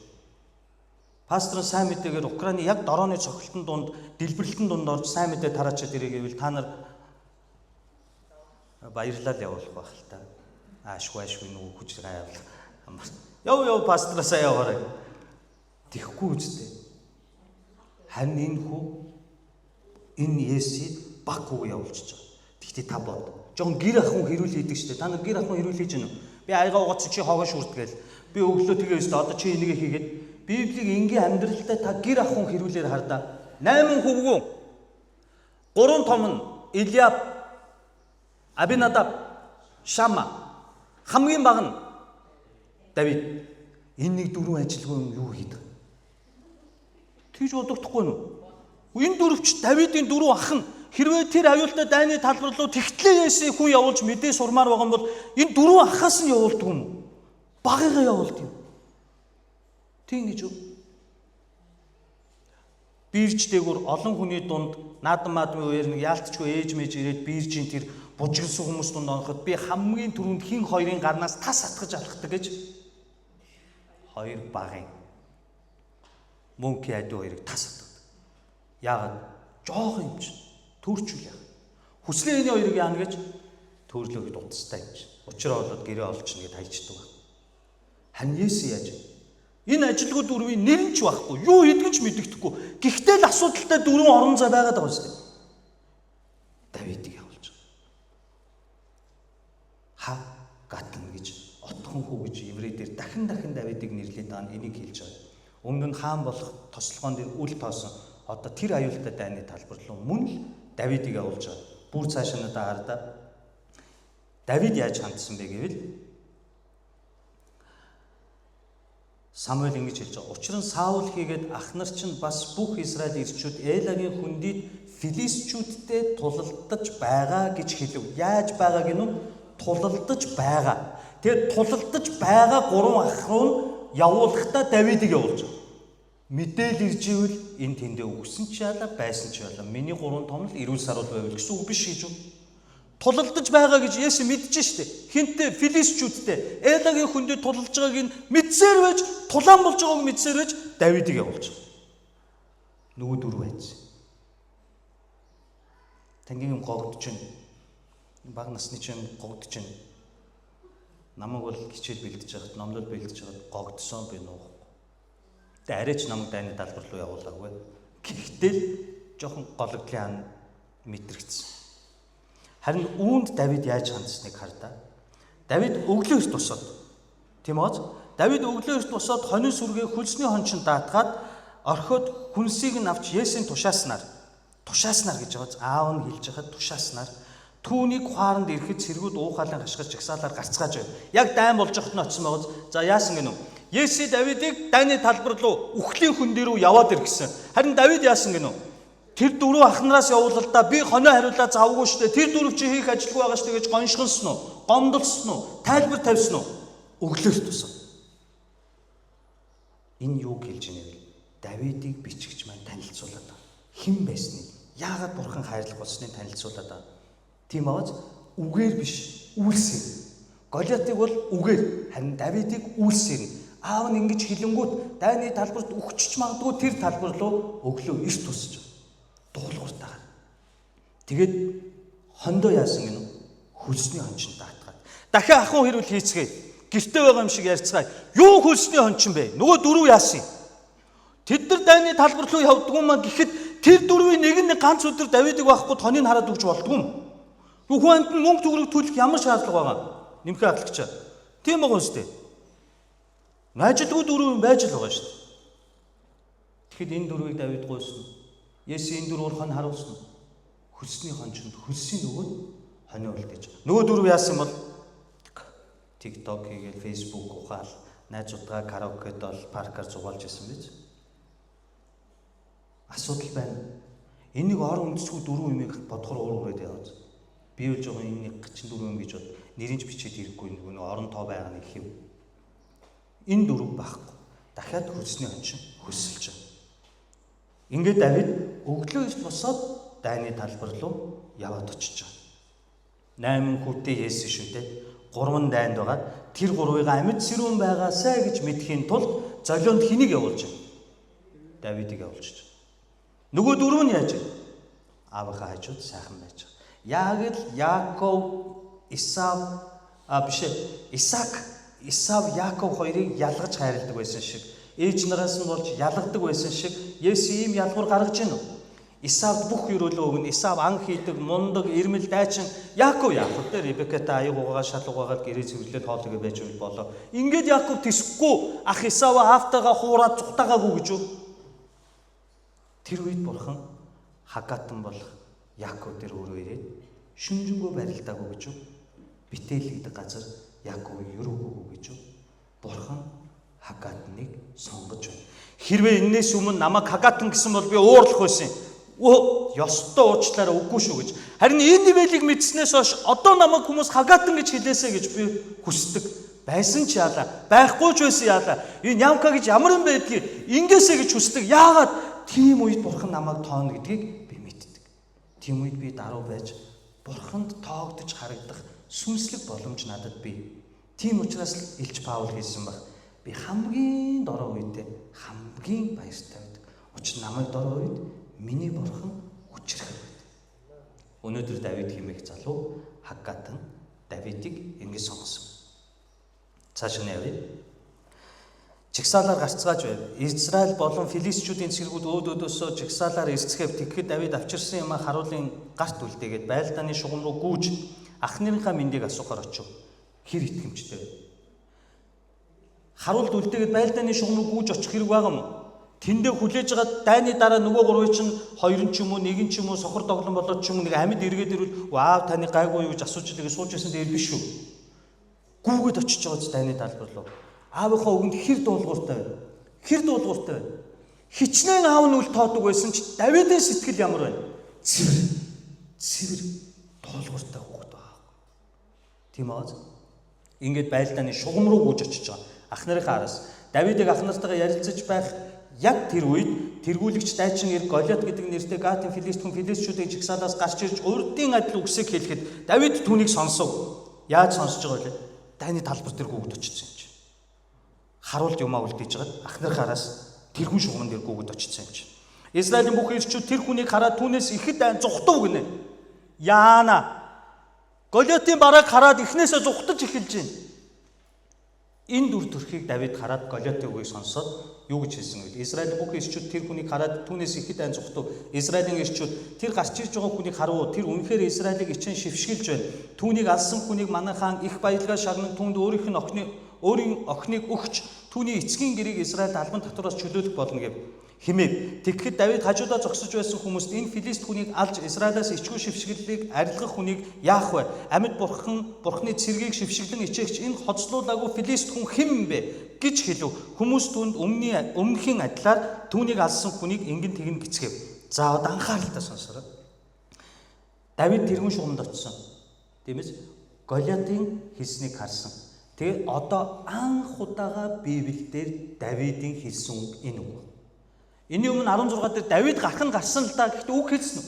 S1: Пастор сайн мэдээгээр Украины яг дорооны цохилтын дунд, дэлбэрэлтэн дунд орж сайн мэдээ тараачаад ирээ гэвэл та нар баярлал явуулах байх л та. Аашгүй нөгөө хүч гайвал. Яв пастораасаа яваарай. Тэхгүй үстэй. Харин энэ хүү энэ Есүс баг хүү явуулчихж байгаа. Тэгтээ та бод. Жохон гэр ахын хэрүүл хийдэг штэ. Та нар гэр ахын хэрүүл хийж гэнэ үү? Би аяга угац чи хоогоо шүрдгээл. Би өглөө тэгээ өстө одоо чи энийгээ хийгээд Библийг энгийн амьдралдаа та гэр ахын хэрүүлээр хардаа. 8 хөвгүүн. 3 том нь Илиаб, Абинадаб, Шама. Хамгийн бага нь Давид. Энэ нэг дөрвөн ажилгүй юм юу хийдэг? Тэгж бодогдохгүй нү? Энэ дөрвч Давидын дөрвөн ах нь хэрвээ тэр аюултай дайны талбар руу тэгтлээ Есүс хүн явуулж мэдээ сурмаар байгаа юм бол энэ дөрвөн ахаас нь явуулдаг юм уу? Багыгаа явуулдаг юм. Тийм гэж үү? Бирж дээгүүр олон хүний дунд наадам маадмын үеэр нэг яалтчгүй ээж мэж ирээд биржийн тэр бужигсан хүмүүс дунд оноход би хамгийн түрүүнд хин хоёрын гарнаас тас атгаж алхдаг гэж хоёр багын мөнхийн адуу хоёрыг тас атгадаг. Яагаад? Жохон юм чинь төрчүүл яах. Хүслийн энэ хоёрыг яана гэж төрлөөд утастай юм чинь. Учраа болоод гэрээ олчихно гэд хайчдаг баг. Харин Есүс яаж вэ? Энэ ажилгүй дөрвийн нэр нь ч байхгүй, юу хийдэг ч мэддэхгүй. Гэхдээ л асуудалтай дөрвөн орон зай байгаад байгаа юм шүү дээ. Давидыг явуулж байгаа. Ха гатна гэж отхон хүү гэж еврейдэр дахин дахин Давидыг нэрлээд байгаа нь энийг хэлж байгаа. Өмнө нь хаан болох тослогоон дээр үл тоосон. Одоо тэр аюултай дайны талбар руу мөн л Давидыг явуулж байгаа. Бүр цаашаа надаа хардаа. Давид яаж хандсан бэ гэвэл Самуэль ингэж хэлж байгаа. Учир нь Саул хийгээд ах нар чинь бас бүх Израиль ирчүүд Элагийн хөндийд филистичүүдтэй тулалдаж байгаа гэж хэлв. Яаж байгаа гинүү? Тулалдаж байгаа. Тэгээд тулалдаж байгаа гурван ах руу явуулахдаа Давидыг явуулж байгаа. Мэдээл ирж ивэл энэ тэндээ өгсөн ч яалаа, байсан ч яалаа. Миний гурван том л эрүүл саруул байвал гэсэн үг биш гэж үү? Тулалдаж байгаа гэж Есүс мэдэж штэ. Хинтээ филистичүүдтэй Элагийн хөндийд тулалж байгааг нь мэдсээр байж, тулаан болж байгааг мэдсээр байж Давидыг явуулж байгаа. Нөгөө дөрөв айц. Тангийн юм гогдож байна. Бага насны чинь гогдож байна. Намайг бол хичээл бэлдэж байхад, номлол бэлдэж байхад гогдсон би нуухгүй. Тэгээ арайч намайг дайны далбар руу явуулаагүй. Гэхдээ л жоохон гологдлын ан мэдрэгдсэн. Харин үүнд Давид яаж хандсныг хардаа. Давид өглөө эрт босоод тийм үү? Давид өглөө эрт босоод хонин сүргээ хөлсний хончин даатгаад орхиод хүнсийг нь авч Есүсийн тушааснаар гэж байгаа. Аав нь хэлж байхад тушааснаар Түүнийг хуаранд ирэхэд цэргүүд уухаалan хашгирч жагсаалаар гарцгааж байв. Яг дайн болж явахад нь очсон байгааз. За яасан гэнэ үү? Есүс Давидыг дайны талбар руу үхлийн хүн дээр рүү яваад ир гэсэн. Харин Давид яасан гэнэ үү? Тэр дөрөв ах нараас явуулалтаа би хонио хариулаа завгүй штэ. Тэр дөрөв чи хийх ажилгүй байгаа штэ гэж гоншгонсон уу? Гомдолсон уу? Тайлбар тавьсан уу? Өглөөр тусан. Энэ юу хэлж байна вэ? Давидыг бичигч маань танилцуулаад байгаа. Хэн байсныг, яагаад бурхан хайрлах болсныг танилцуулаад байгаа. Тийм бааз үгээр биш, үйлсээр. Голиатыг бол үгээр, харин Давидыг үйлсээр. Аав нь ингэж хэлэнгүүт дайны талбарт үхчихэж магадгүй тэр талбар руу өглөө эрт тусаж дуулууртайгаар. Тэгээд хондоо яасан гинэ? Хөлсний хончин даатгаад. Дахин ахуй хэрүүл хийцгээе. Гэрте байгаа юм шиг ярьцгаая. Юу хөлсний хончин бэ? Нөгөө дөрөв яасан юм? Тэд нар дайны талбар руу явдггүй маа гэхэд тэр дөрвийн нэг нь ганц өдөр Давидыг байхгүй тоныг хараад өгч болдгоо юм. Хүн амьтанд мөнгө төгрөг төлөх ямар шаардлага байгаа? Нэмхээ ахлагчаа. Тийм байгаа үстэй. Ажилгүй дөрөв юм байж л байгаа шүү дээ. Тэгэхэд энэ дөрвийг Давид гуйсан. Есүс энэ дөрвөр хон харуулсан. Хөлсний хончинд хөлсийн нөгөөд хонио үлдээж. Нөгөө дөрөв яасан бол TikTok хийгээл, Facebook ухаал, найзуудгаа караокед бол паркаар зугаалж исэн биз? Асуудал байна. Энийг ор үндэсгүй дөрөв юмыг бодохоор уур хүрээд яваад. Би бол жоохон энэ 34 юм гэж бод. Нэрийнч бичээд ирэхгүй нөгөө орон тоо байгаа нэг хэв. Энэ дөрөв байхгүй. Дахиад хөлсний хончин хөлсөлж байгаа. Ингээд Давид өглөө эрт босоод дайны талбар руу яваад очиж байгаа. 8 хүүтэй Есүс шүү дээ. 3 дайнд байгаа. Тэр гурвыг амьд сэрүүн байгаасай гэж мэдхийн тулд золионд хэнийг явуулж байна? Давидыг явуулж байна. Нөгөө дөрөв нь яаж вэ? Аавынхаа хажууд сайхан байж байгаа. Яг л Яаков, Исав Исаак, Исав, Яаков хоёрыг ялгаж хайрладаг байсан шиг, ээж нараас нь болж ялгадаг байсан шиг Есүс ийм ялгуур гаргаж байна уу? Исавд бүх ерөөлөө өгнө. Исав ан хийдэг, мундаг, ирмэл дайчин. Яаков яах вэ? Ребекатай аяг угаагаа шал угаагаад гэрээ цэвэрлээд хоол игээ байж болоо. Ингээд Яаков тэсэхгүй ах Исава аавтайгаа хуураад зүхтаагаагүй гэж юу? Тэр үед бурхан Хагатан болох Яаков дээр өөрөө ирээд шүнжэнгөө барилдаагүй гэж юу? Битэл гэдэг газар Яаковыг өрөөгөөгүй гэж юу? Бурхан Хагатныг сонгож байна. Хэрвээ энээс өмнө намайг Хагатан гэсэн бол би уурлах байсан юм. Ёстой уучлаарай үгүй шүү гэж. Харин энэ нивэлийг мэдснээс хойш одоо намайг хүмүүс Хагатан гэж хэлээсэй гэж би хүсдэг. Байсан ч яалаа, байхгүй ч байсан яалаа. Энэ Ямка гэж ямар юм байдгийг ингээсэй гэж хүсдэг. Яагаад тийм үед бурхан намайг тооно гэдгийг би мэддэг. Тийм үед би даруй байж бурханд тоогдож харагдах сүнслэг боломж надад бий. Тийм учраас л Илч Паул хэлсэн баг. Би хамгийн дорой үедээ хамгийн баяртай байдаг. Учир нь намайг дорой үед миний бурхан хүчрэх байдаг. Өнөөдөр Давид хэмээх залуу Хаггатан Давидыг ингэж сонгосон. Цааш нь явъя. Жагсаалаар гарцгааж байв. Израиль болон филистичүүдийн цэргүүд өөд өөдөөсөө жагсаалаар эрсгэв. Тэгэхэд Давид авчирсан юмаа харуулын гарт үлдээгээд байлдааны шугам руу гүйж ах нарынхаа мэндийг асуухаар очив. Хэр итгэмжтэй вэ? Харуулд үлдээгээд байлдааны шугам руу гүйж очих хэрэг байгаа юм уу? Тэндээ хүлээж байгаа дайны дараа нөгөө гурвын чинь хоёр нь ч юм уу, нэг нь ч юм уу сохор доглон болоод ч юм уу нэг амьд эргээд ирвэл вау таны гайгүй юу гэж асууж илгээ сууж байсан дээр биш үү? Гүүгээд очиж байгаа ч дайны талбар руу. Аавынхаа үгэнд хэр дуулууртай вэ? Хэр дуулууртай вэ? Хичнээн аав нь үл тоодог байсан ч Давидын сэтгэл ямар байна? Цэвэр. Цэвэр дуулууртай хүүхэд байгаа. Тийм аа. Ингээд байлдааны шугам руу гүйж очиж байгаа. Ах нарынхаа араас Давидыг ах нартайгаа ярилцаж байх яг тэр үед тэргүүлэгч дайчин ир Голиат гэдэг нэртэй Гатын филист хүн филистчүүдийн жагсаалаас гарч ирж урдын адил үгсийг хэлэхэд Давид түүнийг сонсов. Яаж сонсож байгаа вэ? Дайны талбар дээр гүгд очсон юм чи. Харуулд юмаа үлдээж байгаад ах нарын араас тэр хүн шугамн дээр гүгд очсон юм чи. Израилийн бүх ирчүүд тэр хүнийг хараад түүнээс ихэд айн зүхтав гинэ. Яана. Голиатын барааг хараад эхнээсээ зүхтаж эхэлж байна. Энэ дүр төрхийг Давид хараад Голиатын үгийг сонсоод юу гэж хэлсэн вэ? Израилийн бүх ирчүүд тэр хүнийг хараад түүнээс ихэд айн зүхтав. Израилийн ирчүүд тэр гарч ирж байгаа хүнийг харав. Тэр үнэхээр Израилийг ичэн шившгэлж байна. Түүнийг алсан хүнийг манай хаан их баялгаа шагнан түүнд өөрийнх нь охины өөрийн охиныг өгч түүний эцгийн гэрийг Израильд албан татвараас чөлөөлөх болно гэв. Химэв. Тэгэхэд Давид хажуудаа зогсож байсан хүмүүст энэ Филист хүнийг алж Израилаас ичгүү шившгэлийг арилгах хүнийг яах вэ? Амьд бурхан бурхны цэргийг шившиглэн ичээгч энэ хоцлуулаагүй Филист хүн хэн бэ гэж хэлв. Хүмүүс түүнд өмнөхийн адилаар түүнийг алсан хүнийг ингэн тэгнэ гэцгээв. За одоо анхааралтай сонсороо. Давид тэргүүн шугамд очсон. Тиймээс Голиатын хэлснийг харсан. Тэгээ одоо анх удаага Библиэлд Давидын хэлсэн үг энэ үг. Энийн өмнө 16 дээр Давид гарах нь гарсан л да. Гэхдээ үг хэлсэн үү?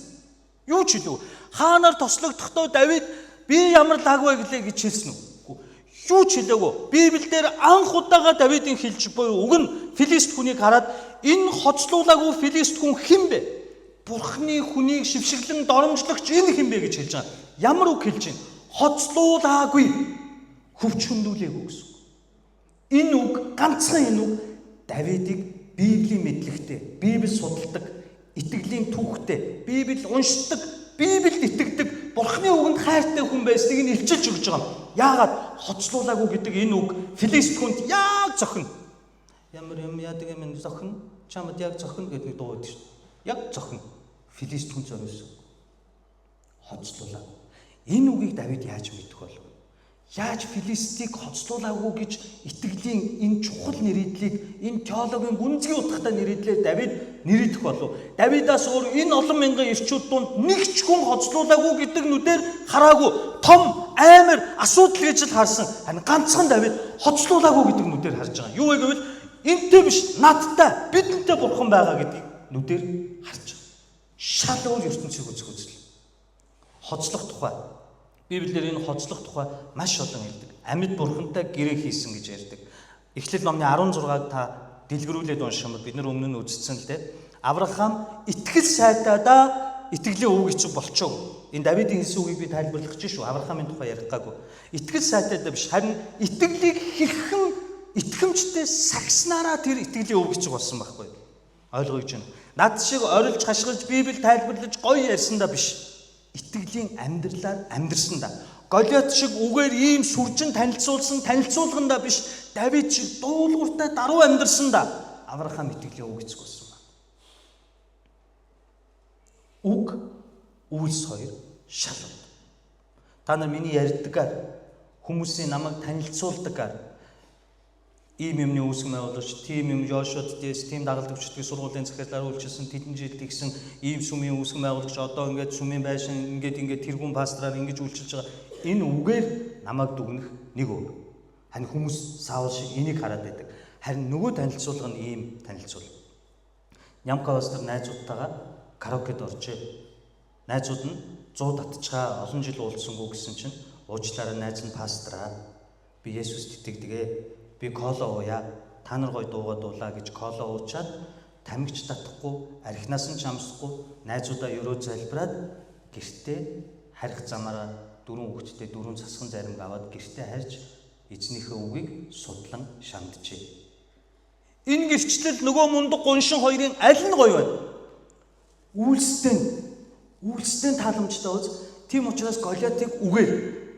S1: Юу ч хэлв. Хаанаар тослогдохдоо Давид би ямар лаг вэ гэлээ гэж хэлсэн үү? Юу ч хэлээгүй. Библиэлд анх удаага Давидын хэлж буй үг нь Филист хүнийг хараад энэ хоцлуулаагүй Филист хүн хэн бэ? Бурхны хүнийг шившиглэн доромжлогч энэ хэн бэ гэж хэлж байгаа. Ямар үг хэлж байна? Хоцлуулаагүй, хөвчхөндүүлээгүй гэсэн үг. Энэ үг ганцхан энэ үг Давидыг Библийн мэдлэгтэй, Библи судалдаг, итгэлийн түүхтэй, Библи уншдаг, Библиэд итгэдэг, Бурхны үгэнд хайртай хүн байсныг нь илчилж өгч байгаа юм. Яагаад хоцлуулаагүй гэдэг энэ үг Филист хүнд яг зохино. Ямар юм яадаг юм зохино, чамд яг зохино гэдэг нэг дуу байдаг шүү дээ. Яг зохино. Филист хүн зориулсан. Хоцлуулаагүй. Энэ үгийг Давид яаж мэдэх болов? Яаж Филистийг хоцлуулаагүй гэж итгэлийн энэ чухал нэрийдлийг, энэ теологийн гүнзгий утгатай нэрийдлээр Давид нэрийдэх болов? Давидаас өөр энэ олон мянган ирчүүд дунд нэг ч хүн хоцлуулаагүй гэдэг нүдээр хараагүй, том амар асуудал гэж л харсан. Харин ганцхан Давид хоцлуулаагүй гэдэг нүдээр харж байгаа. Юу вэ гэвэл энтэй биш, надтай, бидэнтэй бурхан байгаа гэдгийг нүдээр харж байгаа. Шал өөр ертөнцийг үзэх үзэл. Хоцлох тухай. Библиэр энэ хоцлох тухай маш олон хэлдэг. Амьд бурхантай гэрээ хийсэн гэж ярьдаг. Эхлэл номны 16-г та дэлгэрүүлээд унших юм бол бид нар өмнө нь үзсэн л дээ. Авраам итгэл сайдаа итгэлийн өвөг эцэг болчоо. Энэ Давидын хэлсэн үгийг би тайлбарлах гэж шүү. Авраамын тухай ярих гаагүй. Итгэл сайтайдаа биш, харин итгэлийг хэрхэн итгэмжтэй сагснараа тэр итгэлийн өвөг эцэг болсон байхгүй. Ойлгоё гэж байна. Над шиг орилж хашгирж Библи тайлбарлаж гоё ярьсандаа биш. Итгэлийн амьдралаар амьдрсандаа. Голиат шиг үгээр ийм сүржин танилцуулсан танилцуулгандаа биш, Давид шиг дуулууртай даруй амьдрсандаа Авраам итгэлийн өвөг эцэг болсон байна. Үг үйлс хоёр шал. Та нар миний ярьдгаар, хүмүүсийн намайг танилцуулдгаар ийм юмны үүсгэн байгуулагч, тийм юм Йошуад дэс, тийм дагалдагчдын сургуулийн захирлаар үйлчилсэн, тэдэн жил тэгсэн ийм сүмийн үүсгэн байгуулагч, одоо ингээд сүмийн байшин ингээд тэргүүн пастораар ингэж үйлчилж байгаа. Энэ үгээр намайг дүгнэх нэг өөр. Харин хүмүүс Саул шиг энийг хараад байдаг. Харин нөгөө танилцуулга нь ийм танилцуул. Нямка пастор найзуудтайгаа караокед оржээ. Найзууд нь 100 татчихаа олон жил уулзсангүй гэсэн чинь уучлаарай найз нь пастораа. Би Есүст итгэдэг. Би кола ууя. Та нар гоё дуугаа дуулаа гэж кола уучаад тамхич татахгүй, архинаас нь чамсахгүй, найзуудаа ерөө залбираад гэртээ харих замаараа дөрвөн хүүхэдтэй дөрвөн цасхан заримг аваад гэртээ харж эзнийхээ үгийг судлан шанджээ. Энэ гэрчлэл нөгөө мундаг гуншин хоёрын аль нь гоё вэ? Үйлстэй тааламжтай үз. Тийм учраас Голиатыг үгээр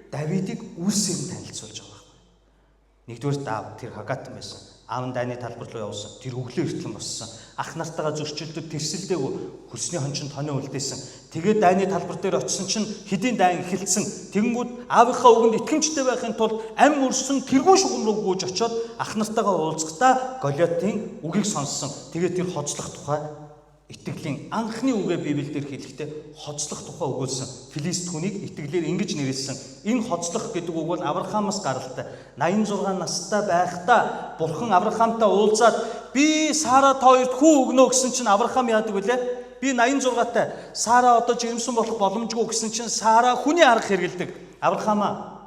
S1: Давидыг үйлсээр нь танилцуулж байгаа. Нэгдүгээр Давид тэр Хагат байсан. Аав нь дайны талбар руу явсан. Тэр өглөө эртлэн боссон. Ах нартайгаа зөрчилдөд тэрсэлдээгүй хөлсний хончин тонио үлдээсэн. Тэгээд дайны талбар дээр очисон чинь хэдийн дайн эхэлсэн. Тэгэнгүүт аавынхаа үгэнд итгэмжтэй байхын тулд ам өрсөн тэргүүн шугам руу гүйж очиод ах нартайгаа уулзахдаа Голиатын үгийг сонссон. Тэгээд тэр хоцлох тухай итгэлийн анхны үгээ Библиэлд хэлэхдээ хоцлох тухай өгүүлсэн. Филист хүнийг итгэлээр ингэж нэрлсэн. Энэ хоцлох гэдэг үг бол Авраамаас гаралтай. 86 настай байхдаа Бурхан Авраамтай уулзаад би Сара та хоёрт хүү өгнө гэсэн чинь Авраам яадаг вүлээ? Би 86-тай. Сара одоо жирэмсэн болох боломжгүй гэсэн чинь Сара хүний арга хэрэгэлдэг. Авраамаа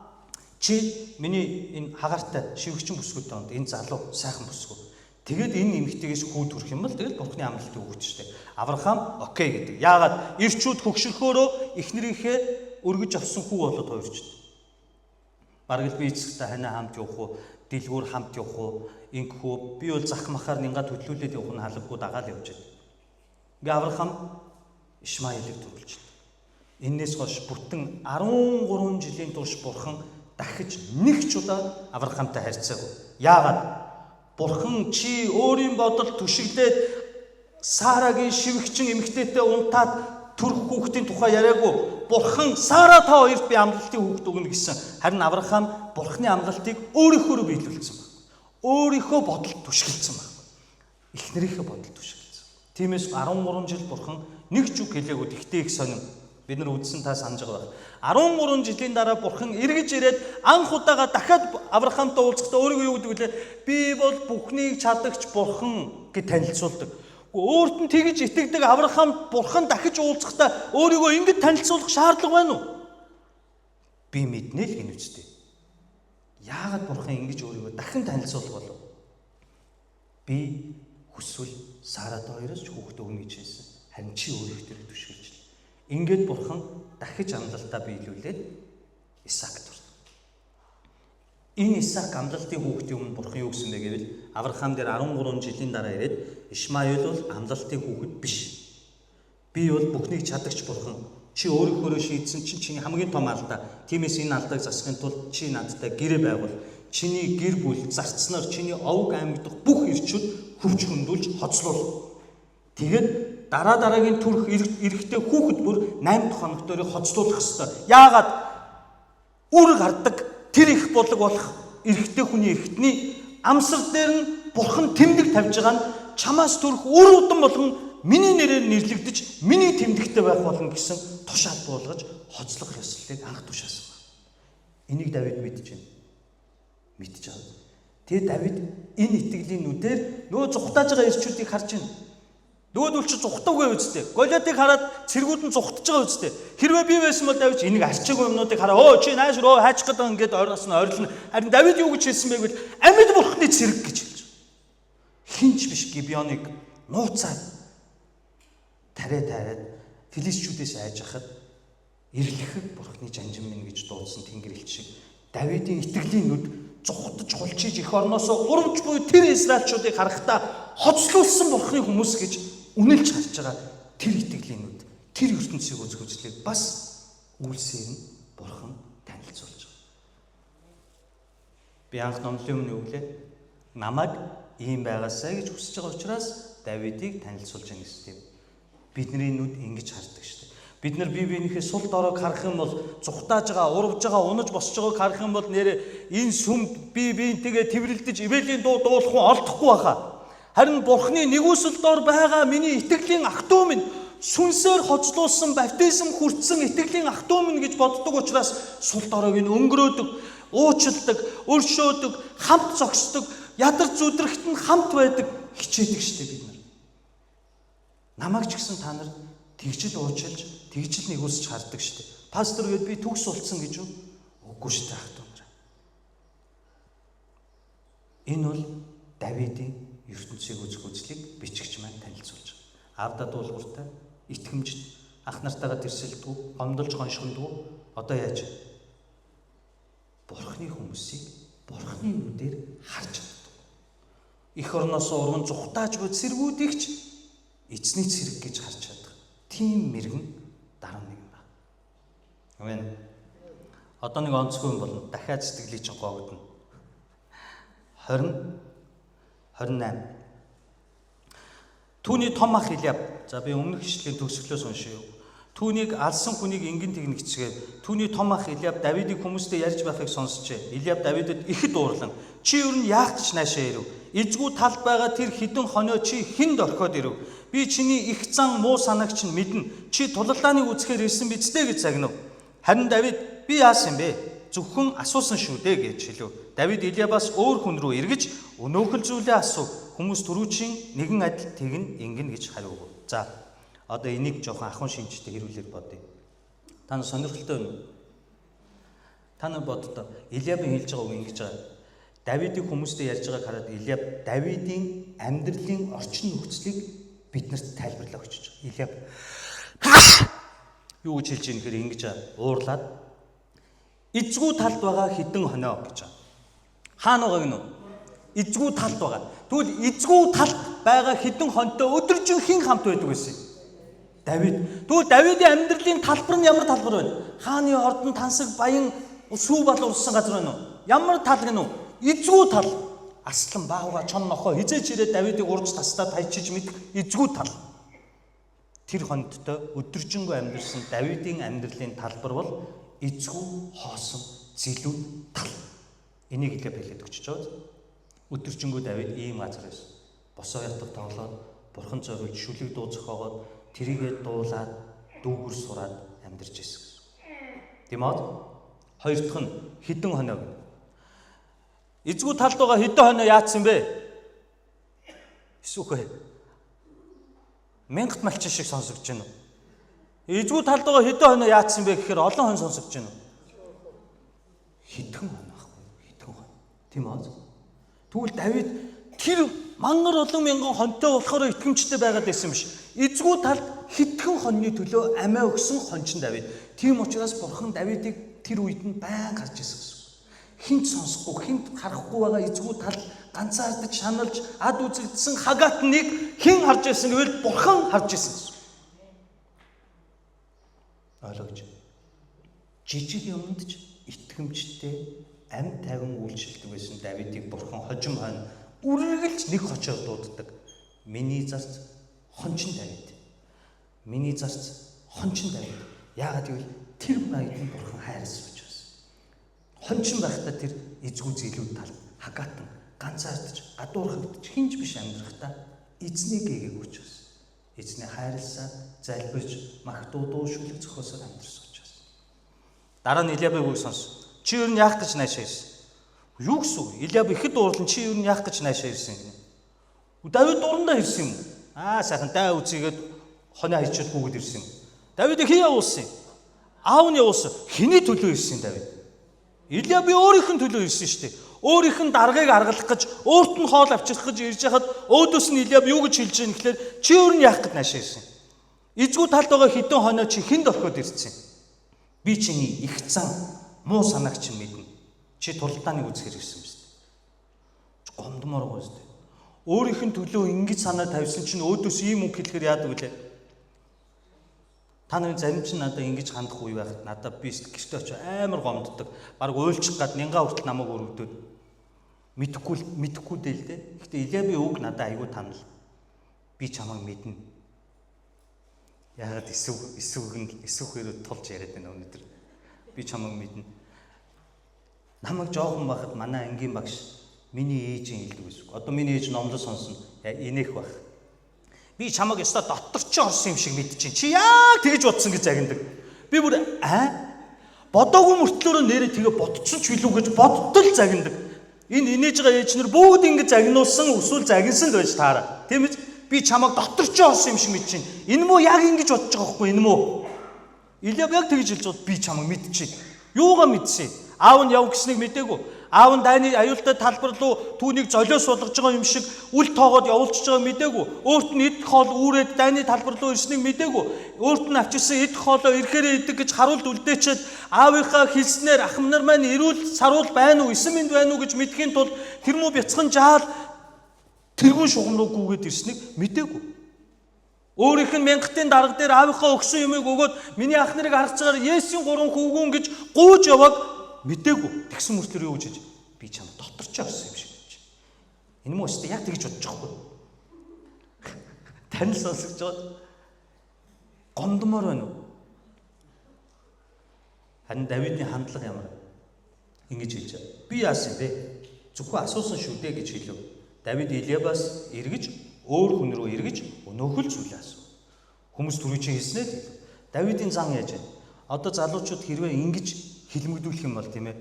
S1: чи миний энэ хагаартай шивгчин бүсгүйтэй онд энэ залуу сайхан бүсгүй. Тэгээд энэ эмэгтэйгээс хүү төрөх юм бол тэгэл Бурхны амлалтыг өгч штэ. Авраам окей гэдэг. Яагаад ирчүүд хөгшөрхөөрөө эхнэрийнхээ өргөж авсан хүү болоод хувирчдаг. Бараг л би эцэгтэй ханаа хамт явах уу, дэлгүүр хамт явах уу, ингэх үү. Би бол зах махаар нинга төлөөлөөд явах нь халавгүй дагаал явж байдаг. Ингээ Авраам Ишмаилыг төрүүлж. Эннээс хойш бүтэн 13 жилийн турш Бурхан дахиж нэг ч удаа Авраамтай харьцаагүй. Яагаад? Бурхан чи өөрийн бодол түшиглээд Сарагийн шивгчин эмэгтэйтэй унтаад төрөх хүүхдийн тухай яриаггүй. Бурхан Сара та хоёрт би амлалтын хүүхд өгнө гэсэн. Харин Авраам Бурханы амлалтыг өөрийнхөөрөө биелүүлсэн байна. Өөрийнхөө бодолд түшгэлсэн байна. Эхнэрийнхээ бодолд түшгэлсэн. Тиймээс 13 жил Бурхан нэг ч үг хэлээгүй. Тэгтээ их сонин. Бид нар үдсэн та санаж байгаа байх. 13 жилийн дараа Бурхан эргэж ирээд анх удаага дахиад Авраамтай уулзахдаа өөрийгөө юу гэдэг вүлээ? Би бол бүхнийг чадагч Бурхан гэж танилцуулдаг. Өөрт нь тэгж итгэдэг Авраам Бурхан дахиж уулзахдаа өөрийгөө ингэж танилцуулах шаардлага байна уу? Би мэднэ л гэнэ үстэй. Яагаад Бурхан ингэж өөрийгөө дахин танилцуулах болов? Би хүсвэл Саратай хоёроос ч хүүхэд өгнө гэж хэлсэн. Харин чи өөрийнхөө дээр түшгэлж. Ингээд Бурхан дахиж амлалтаа биелүүлээд Исаак төрсөн. Энэ Исаак амлалтын хүүхдийн өмнө Бурхан юу гэсэн бэ гэвэл Авраам дээр 13 жилийн дараа ирээд Ишмаил бол амлалтын хүүхэд биш. Би бол бүхнийг чадагч Бурхан. Чи өөрийнхөөрөө шийдсэн чинь чиний хамгийн том алдаа. Тиймээс энэ алдааг засахын тулд чи надтай гэрээ байгуул. Чиний гэр бүл зарцснаар чиний овг аймаг дахь бүх ирчүүд хөвч хөндүүлж хоцлуул. Тэгээд дараа дараагийн төрөх эрэгтэй хүүхэд бүр 8 дахь хоногт өөрийг хоцлуулах ёстой. Яагаад? Үр гардаг тэр их булаг болох эрэгтэй хүний эрхтний амсар дээр нь бурхан тэмдэг тавьж байгаа нь чамаас төрөх үр удам болгон миний нэрээр нэрлэгдэж миний тэмдэгтэй байх болно гэсэн тушаал буулгаж хоцлох ёслолыг анх тушаасан байна. Энийг Давид мэдэж байна. Мэдэж байгаа. Тэгээ Давид энэ итгэлийн нүдээр нөгөө зүхтааж байгаа ирчүүдийг харж байна. Нөгөөдөл чи зүхтаагүй үсттэй. Голиатыг хараад цэргүүд нь зүхтаж байгаа үсттэй. Хэрвээ би байсан бол Давид энийг арчаагүй юмнуудыг хараа. Өө чи нааш руу хайчих гэдэг ингээд ойроос нь ойрлно. Харин Давид юу гэж хэлсэн бэ гэвэл амьд бурхны цэрэг гэж хэлж байгаа. Хинч биш Гибеоныг нууцаад тариа тариад филистичүүдээс айж хахад ирлэхэд бурхны жанжин минь гэж дуудсан тэнгэр элч шиг Давидын итгэлийн нүд зүхтаж хулчиж эх орноосоо урамж буй тэр израильчуудыг харахдаа хоцлуулсан бурхны хүмүүс гэж үнэлж харж байгаа тэр итгэлийн нүд, тэр ертөнцийг үзэх үзлийг бас үйлсээр нь бурхан танилцуулж байгаа. Би анх номлын өмнө юу гэлээ? Намайг ийм байгаасай гэж хүсэж байгаа учраас Давидыг танилцуулж байгаа гэсэн тийм. Бидний нүд ингэж хардаг шүү дээ. Бид нар бие биенийхээ сул доройг харах юм бол зүхтааж байгаа, урвж байгаа, унаж босч байгааг харах юм бол нэрээ энэ сүмд бие биентэйгээ тэврэлдэж ивэлийн дуу дуулах хүн олдохгүй байхаа. Харин Бурхны нэгүсэл дор байгаа миний итгэлийн ах トゥ минь сүнсээр хоцлуулсан баптизм хүртсэн итгэлийн ах トゥ минь гэж боддог учраас сул доройг нь өнгөрөөдөг, уучладаг, өршөөдөг, хамт зогсдог, ядар зүдрэхт нь хамт байдаг хичээдэг штеп бид нар. Намайг ч гэсэн та нар тэгжил уучилж, тэгжил нэгүсэж хардаг штеп. Пастор гээд би төгс улцсан гэж үү? Үгүй штеп ах トゥ нараа. Энэ бол Давидын ертөнцийг үзэх үзлийг бичигч маань танилцуулж байгаа. Аавда дуулууртай, итгэмжит, ах нартайгаа тэрсэлдэггүй, гомдолж гоншиндгүй одоо яаж Бурхны хүмүүсийг Бурхны нүдээр харж чаддаг. Эх орноос урган зүхтааж буй цэргүүдийг ч эзний цэрэг гэж харж чадах. Тийм мэрэгэн дараа нэг юм байна. Амен. Одоо нэг онцгой юм болно. Дахиад сэтгэлийг чинь гоогдно. 20 28. Түүний том ах Илиаб. За би өмнөх ишлэлийн төгсгөлөөс уншия. Түүнийг алсан хүнийг ингэн тэгнэ гэцгээв. Түүний том ах Илиаб Давидыг хүмүүстэй ярьж байхыг сонсчээ. Илиаб Давидэд ихэд уурлан "Чи ер нь яах гэж наашаа ирэв? Эзгүй талд байгаа тэр хідэн хонио чи хүнд орхиод ирэв? Би чиний их зан муу санааг чинь мэднэ. Чи тулалдааныг үзэхээр ирсэн биз дээ" гэж загнав. Харин Давид "Би яасан бэ? Зөвхөн асуусан шүү дээ" гэж хэлв. Давид Илиабаас өөр хүн рүү эргэж өнөөхөл зүйлээ асуув. Хүмүүс түрүүчийн нэгэн адил тэгнэ ингэнэ гэж хариу өгөв. За одоо энийг жоохон ахуйн шинжтэй хэрүүлэр бодъё. Та нар сонирхолтой байна уу? Та нар боддоо Илиабын хэлж байгаа үг ингэж байгаа. Давидыг хүмүүстэй ярьж байгааг хараад Илиаб Давидын амьдралын орчин нөхцөлийг биднэрт тайлбарлаа өгч байгаа. Илиаб юу гэж хэлж ийм гэхээр ингэж уурлаад эзгүй талд байгаа хідэн хонио гэж байгаа. Хаана байгааг нь вэ? Эзгүй талд байгаа. Тэгвэл эзгүй талд байгаа хідэн хонтой өдөржин хэн хамт байдаг байсан юм? Давид. Тэгвэл Давидын амьдралын талбар нь ямар талбар вэ? Хааны ордон тансаг баян сүү бал урсан газар байна уу? Ямар тал гэнэ үү? Эзгүй тал. Аслан баавга чон нохоо хизээч ирээд Давидыг урж тастаа тайчиж мэдэх эзгүй тал. Тэр хондтой өдөржингөө амьдарсан Давидын амьдралын талбар бол эзгүй хоосон зэлүүд тал. Энийг хэлээ бэлээд өгч байгаа. Өдөржингөө Давид ийм газар байсан. Босоо ятг тоглоод бурхан зориулж шүлэг дуу зохиогоод тэрийгэ дуулаад дүүгүр сураад амьдарч ирсэн гэсэн. Тийм үү? Хоёр дахь нь хідэн хоног. Эзгүй талд байгаа хідэн хоноо яатсан бэ? Эсвэл мянгат малчин шиг сонсогдож байна уу? Эзгүй талд байгаа хідэн хоноо яатсан бэ гэхээр олон хон сонсогдож байна уу? Хитгэн хон байхгүй хитгэн хон. Тийм үү? Тэгвэл Давид тэр мангар олон мянган хонтой болохоор итгэмжтэй байгаад байсан юм биш. Эзгүй талд хитгэн хоньны төлөө амиа өгсөн хончин Давид. Тийм учраас бурхан Давидыг тэр үед нь байн гарч ирсэн гэсэн. Хинт сонсохгүй, хинт харахгүй байгаа эзгүй талд ганцаардаж шаналж ад үзэгдсэн хагатныг хэн харж ирсэн гэвэл бурхан харж ирсэн гэсэн. Ойлгож. Жижиг юмд ч итгэмжтэй ам тавин үйлчилдэг байсан Давидыг бурхан хожим хойно үргэлж нэг хочоор дууддаг. Миний зарц хончин Давид. Миний зарц хончин Давид. Яагаад гэвэл тэр баяд нь бурхан хайрласан учраас. Хончин байхдаа тэр эзгүй зэлүүд тал хагатан ганцаардж гадуурхагдж хинж биш амьдрахдаа эзнийг гээгээг учраас. Эзний хайрласаа залбирч магтуу дуу шүлэг зохиосоор амьдарсан учраас. Дараа нь Илиабыг үг сонс. Чи ер нь яах гэж наашаа ирсэн? Юу гэсэн үг? Илиаб ихэд уурлан чи ер нь яах гэж наашаа ирсэн гинэ. Давид дурандаа ирсэн юм. Аа сайхан дай үзийгээд хоноо хайчаад гүгэд ирсэн юм. Давид хэн явуулсан юм? Аав нь явуулсан. Хэний төлөө ирсэн Давид? Илия би өөрийнх нь төлөө ирсэн шүү дээ. Өөрийнх нь даргаыг аргалах гэж, өөрт нь хоол авчрах гэж ирж хахад өөдөөс нь Илиаб юу гэж хэлж байгаа юм гэхээр чи өөр нь яах гэд наашаа ирсэн. Эзгүй талд байгаа хідэн хоноо чи хүнд орхиод ирсэн. Би чиний их зан муу санааг чинь мэднэ. Чи тулдааныг үзэхэр ирсэн биз дээ. Гомдмоор байгаа биз дээ. Өөрийнх нь төлөө ингэж санаа тавьсан чинь өөдөөс ийм үг хэлэхээр яадаг вүлээ? Та нарын зарим чинь надад ингэж хандах үе байхад надад би гэртээ очиж амар гомддог. Бараг уйлчих гад нянга хүртэл намайг өргөдөөд мэдхгүй дээ л дээ. Гэхдээ Илиабын үг надад айгүй танал. Би чамайг мэднэ. Яагаад эсвэг тулж яриад байна өнөөдөр. Би чамайг мэднэ. Намайг жоохон байхад манай ангийн багш миний ээжийн хэлдэг байсан. Одоо миний ээж номлол сонсно. Инех байх. Би чамайг ёстой дотор чи орсон юм шиг мэдчихээн. Чи яг тэгж бодсон гэж загнадаг. Би бүр бодоогүй мөртлөөрөө нэрээ тэгээ бодсон ч билүү гэж боддол загнадаг. Энэ инээж байгаа ээж нар бүгд ингэж загнуулсан эсвэл загнасан л байж таараа. Тийм ээ? Би чамайг дотор чи орсон юм шиг мэдчихээн. Энэ мүү яг ингэж бодож байгаа байхгүй энэ мүү? Илиаб яг тэгж хэлж бод би чамайг мэдчихээн. Юугаа мэдсэн? Аав нь яв гэснийг мдээгүй. Аав нь дайны аюултай талбар руу түүнийг золиос болгож байгаа юм шиг үл тоогоод явуулчихж байгааг мдээгүй. Өөрт нь идэх хоол үүрээд дайны талбар руу ирснийг мдээгүй. Өөрт нь авчирсан идэх хоолоо ирэхээрээ идэг гэж харуулд үлдээчээд аавынхаа хэлснээр ах нар маань эрүүл саруул байна уу, эсэн мэнд байна уу гэж мэдхийн тулд тэр мүү бяцхан жаал тэргүүн шугам руу гүгээд ирснийг мдээгүй. Өөрийнх нь мянгатын дарга дээр аавынхаа өгсөн юмыг өгөөд миний ах нарыг харах цагаар Есүсийн гурван хүүгүн гэж гууж явааг мдээгүй. Тэгсэн мөртлөөр юу гэж би чам дотор ч орсон юм шиг гэж. Энэ мөн өстө яг тэгж бодож байгаа хгүй. Танил сонсогч байгаа. Гомдмоор байна уу? Харин Давидын хандлага ямар? Ингэж хэлж байгаа. Би яасан бэ? Зөвхөн асуусан шүү дээ гэж хэлв. Давид Илиабаас эргэж өөр хүн рүү эргэж өнөөхөл зүйлээ асуув. Хүмүүс түрүү чинь хэлснээр л хэлв. Давидын зан яаж вэ? Одоо залуучууд хэрвээ ингэж хилмигдүүлэх юм бол тийм ээ.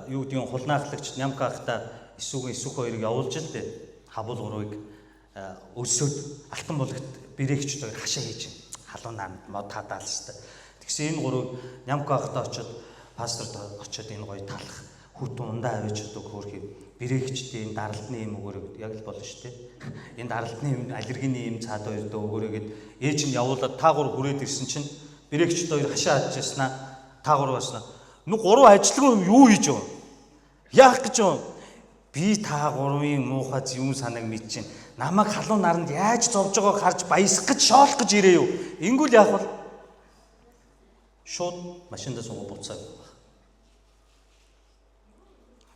S1: Юу гэдгийг хулнаахлагч нямка ахта эсүүгэн эсүүх хоёрыг явуулж л дээ. Хабул гурвыг өлсөөд алтан булагт бэрэгч хоёр хашаа хийж халуун наранд мод хадаал хэвээр. Тэгсэн энэ гурвыг нямка ахта очиод пасторт очиод энэ гоё талах хүүтэн ундаа авчиж өгдөг хөөрхий бэрэгчдийн энэ даралтны юм өгөөрэй яг л болно шүү дээ. Энэ даралтны юм аллергины юм цаад хоёр дөө өгөөрэй гэд ээж нь явуулаад та гур хүрээд ирсэн чинь бэрэгчд хоёр хашаа хадчихснаа та гур басна. Нүг гурван ажилгүй юм юу хийж байгаа? Яах гэж байгаа? Би та гурвын муухай юм санааг мэдчихээн. Намайг халуун наранд яаж зовж байгааг харж баясах гэж шоолох гэж ирээ юу? Ингүүл яах вэ? Шууд машиндаа суугаа буцаад.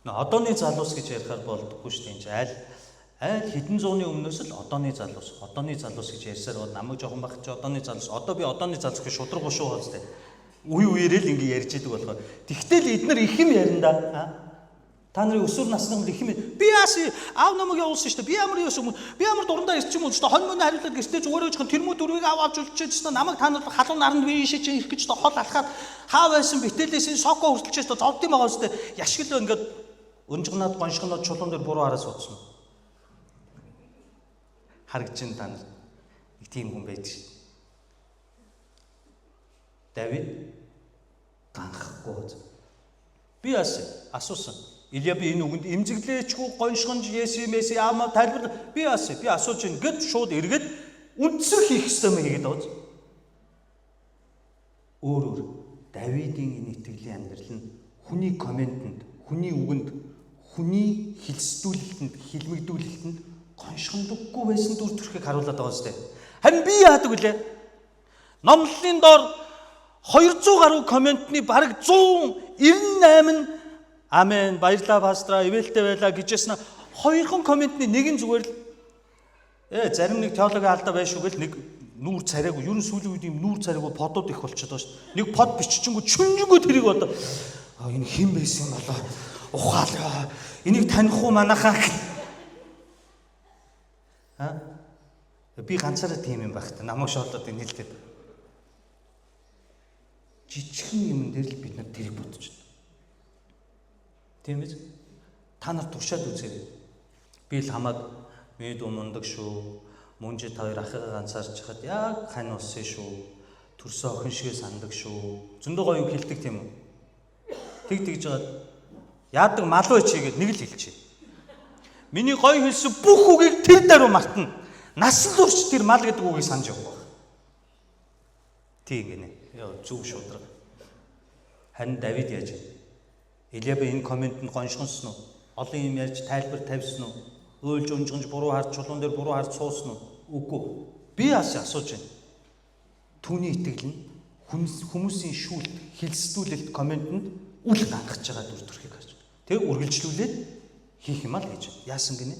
S1: Одооны залуус гэж ярихаар болдоггүй шүү дээ. Энэ чинь аль хэдэн зууны өмнөөс л одооны залуус, одооны залуус гэж ярьсаар бол намайг жоохон байх чи одооны залуус. Одоо би одооны залуус гэж шудраг шүү гоц дээ. Үе үеэрээ л ингэ ярьж идэг болохоор. Тэгтэл эднэр их юм ярина да. Та нарын өсвөр насны их юм. Би яас аав намайг явуулсан шүү дээ. Би ямар юусэн юм. Би ямар дурандаа ирчих юм уу шүү дээ. Хонь мөнө хариулаад гэртээ зүгээр өжгөн тэр мө дөрвийг аав авч үлчээд шүү дээ. Намайг та нар халуун наранд би ийшээ чинь ирэх гэж хол алхаад хаа байсан битээлээс соко хүртэлчээс зовд юм байгаа шүү дээ. Яшгил ингээд өнжгнаад гоншгоноод чулуун дээр буруу хараа суудсан. Харагч ин та нар нэг тийм хүн байдаг шин. Давид ганхахгүй. Би яасан? Асуусан. Илия би энэ үгэнд эмзэглээчгүй гоншгонж Еси Меси аама тайлбар би яасан? Би асууж ин гэд шууд эргээд үндсэр хийх ёстой юм хийгээд байгаа. Өөрөөр Давидын энэ итгэлийн амьдрал нь хүний комментэнд, хүний үгэнд, хүний хилсдүүлэлтэнд, хилмигдүүлэлтэнд гоншгондоггүй байсан дүр төрхийг харуулад байгаа зү. Харин би яадаг вүлээ? Номлолын доор 200 гаруй комментны бараг 198 нь амен баярлаа пастраа ивэлтэй байлаа гэжсэн хоёрхан комментны нэг нь зүгээр л зарим нэг теологийн алдаа байж шүү гэл нэг нүүр царайгүй ер нь сүүлийн үед юм нүүр царайгүй подууд их болчиход байгаа шүү дээ. Нэг под биччихэнгүү чүнжэнгүү тэрийг одоо энэ хэн байсан юм болоо ухаал энийг таних уу манайхаа би ганцаараа тийм юм байх та намайг шоолоод энэ хэлдэг. Жижигхэн юм дээр л бид нар тэрийг бодож байна. Тийм биз? Та нар туршаад үзээрэй. Би л хамаг миний дүү мундаг шүү. Мөнжид хоёр ахыгаа ганцаарч хахад яг хань улсын шүү. Төрсөн охин шигээ сандаг шүү. Зөндөө гоё үг хэлдэг тийм үү? Тэг тэгж жагаад яадаг малуу чи гээд нэг л хэлчихье. Миний гоё хэлсэн бүх үгийг тэр даруй мартна. Насан турш тэр мал гэдэг үгийг санаж явах байх. Тийм гинэ. Йоо зүг шудраг. Харин Давид яаж вэ? Илия би энэ комментэнд гоншгонсон уу? Олон юм ярьж тайлбар тавьсан уу? Уйлж унжганж буруу харж чулуун дээр буруу харж суусан уу? Үгүй. Би бас асууж байна. Түүний итгэл нь хүмүүсийн шүүлт, хилсдүүлэлт комментэнд үл гангаж байгаа дүр төрхийг харж. Тэг үргэлжлүүлээд хийх юм ал гэж. Яасан гинэ?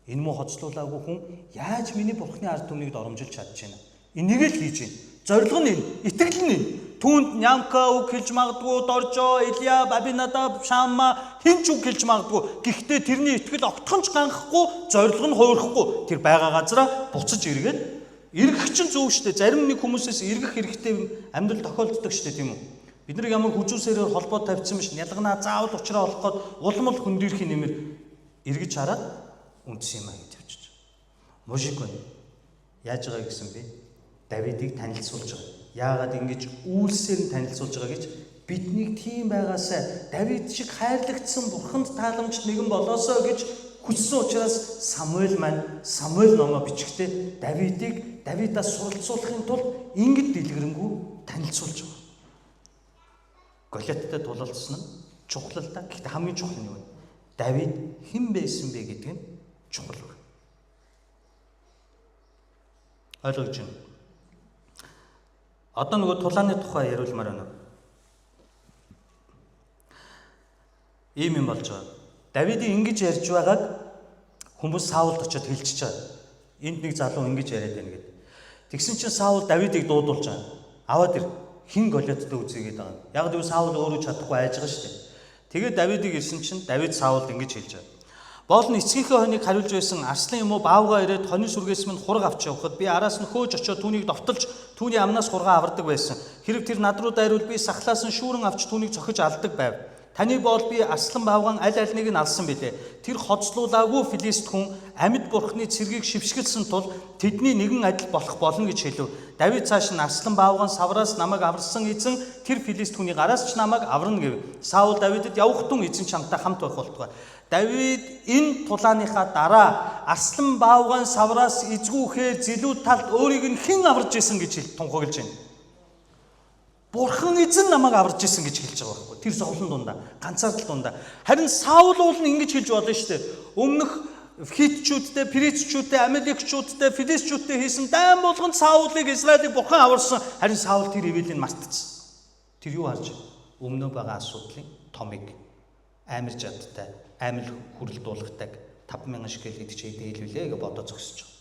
S1: Энэ муу хоцлуулаагүй хүн яаж миний бурхны ард түмнийг доромжилж чадж байна? Энийг л хийж байна. Зорилго нь энэ, итгэл нь энэ. Түүнд Нямка үг хэлж магадгүй, Доржо, Илия, Бабинада, Шамма хэн ч үг хэлж магадгүй. Гэхдээ тэрний итгэл огтхон ч ганхахгүй, зорилго нь хуурахгүй. Тэр байгаа газараа буцаж эргээд эргэх чинь зөв шүү дээ. Зарим нэг хүмүүсээс эргэх хэрэгтэй амьдрал тохиолддог шүү дээ, тийм үү? Бид нар ямар хүзүүсээрээ холбоо тавьсан биш. Нялганаа заавал учраа олох гээд улам л хөндөрхийн нэмэр эргэж хараад үндсэн юм а гэж явчих. Мужик байна. Яаж байгаа гэсэн бэ? Давидыг танилцуулж байгаа. Яагаад ингэж үйлсээр нь танилцуулж байгаа гэж биднийг тийм байгаасаа Давид шиг хайрлагдсан бурханд тааламж нэгэн болоосоо гэж хүссэн учраас Самуэль маань Самуэль номоо бичгтээ Давидыг Давидаас суралцуулахын тулд ингэж дэлгэрэнгүй танилцуулж байгаа. Голиаттай тулалдсан нь чухал л да. Гэхдээ хамгийн чухал нь юу вэ? Давид хэн байсан бэ гэдэг нь чухал байна. Ойлгож байна. Одоо нөгөө тулааны тухай яриулмаар байна. Ийм юм болж байгаа. Давидын ингэж ярьж байгааг хүмүүс Саулд очиод хэлчихэж байгаа. Энд нэг залуу ингэж яриад байна гэд. Тэгсэн чинь Саул Давидыг дуудулж байгаа. Аваад ир. Хэн Голиаттай үзье гэдэг байгаа. Яг гэвэл Саул өөрөө чадахгүй айж байгаа шүү дээ. Тэгээд Давидыг ирсэн чинь Давид Саулд ингэж хэлж байгаа. Боол нь эцгийнхээ хоног хариулж байсан арслан юм уу баавга ирээд хонин сүргээс минь хураг авч явхад би араас нь хөөж очиод түүнийг довтолж түүний амнаас хургаа авардаг байсан. Хэрв тэр над руу дайруул би сахлаас нь шүүрэн авч түүнийг цохиж алдаг байв. Таны боол би арслан баавгаан аль альнийг нь алсан билээ. Тэр хоцлуулаагүй филист хүн амьд бурхны цэргийг шившгэлсэн тул тэдний нэгэн адил болох болно гэж хэлв. Давид цааш нь арслан баавгаан савраас намайг аварсан эзэн тэр филист хүний гараас ч намайг аварна гэв. Саул Давидад явах тун эзэн чамтай хамт байх болтугай. Давид энэ тулааныхаа дараа арслан баавгаан савраас эзгүүхээр зэлүү талд өөрийг нь хэн аварж исэн гэж тунхаглаж байна. Бурхан эзэн намайг аварж исэн гэж хэлж байгаа байхгүй. Тэр зовлон дундаа, ганцаардал дундаа. Харин Саул уул нь ингэж хэлж болно шүү дээ. Өмнөх хитчүүдтэй, перицчүүдтэй, амалекчүүдтэй, филистчүүдтэй хийсэн дайн болгонд Саулыг Израилийг бурхан аварсан. Харин Саул тэр ивэлийг мартчихсан. Тэр юу харж? Өмнөө байгаа асуудлын томыг. Амар жадтай, амар хүрэл дуулгатай 5000 шекел гэдэг чи хэдэн хэлвэлээ гэж бодоо зогсож байгаа.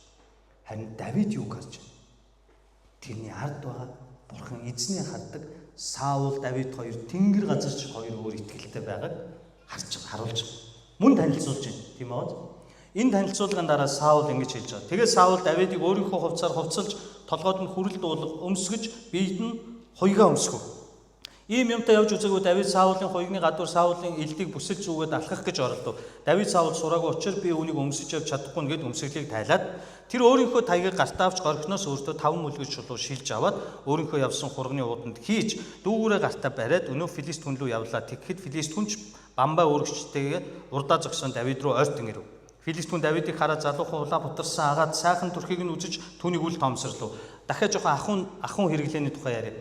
S1: Харин Давид юуг харж байна? Тэрний ард байгаа Бурхан эзний хардаг Саул Давид хоёр тэнгэр газар шиг хоёр өөр итгэлтэй байгааг харж харуулж байгаа. Мөн танилцуулж байна. Тийм үү? Энэ танилцуулгын дараа Саул ингэж хэлж байгаа. Тэгээд Саул Давидыг өөрийнхөө хувцаар хувцалж толгойд нь хүрэл дуулга өмсгөж биед нь хуйгаа өмсгөв. Ийм юмтай явж үзээгүй Давид Саулын хуйгны гадуур Саулын элдийг бүсэл зүгээд алхах гэж оролдов. Давид Саул сураагүй учир би үүнийг өмсөж явж чадахгүй гэд өмсөглийг тайлаад тэр өөрийнхөө таягийг гартаа авч горхиноос өөртөө 5 мүлгэж чулуу шилж аваад өөрийнхөө явсан хурганы ууданд хийж дүүгүүрээ гартаа бариад өнөө Филист хүн лүү явлаа. Тэгэхэд Филист хүн ч бамбай үүрэгчтэйгээ урдаа зогсон Давид руу ойртон ирэв. Филист хүн Давидыг хараад залуухан улаан бутарсан агаад сайхан төрхийг нь үзэж түүнийг үл тоомсорлов. Дахиад жоохон ахуйн хэрэглээний тухай яриа.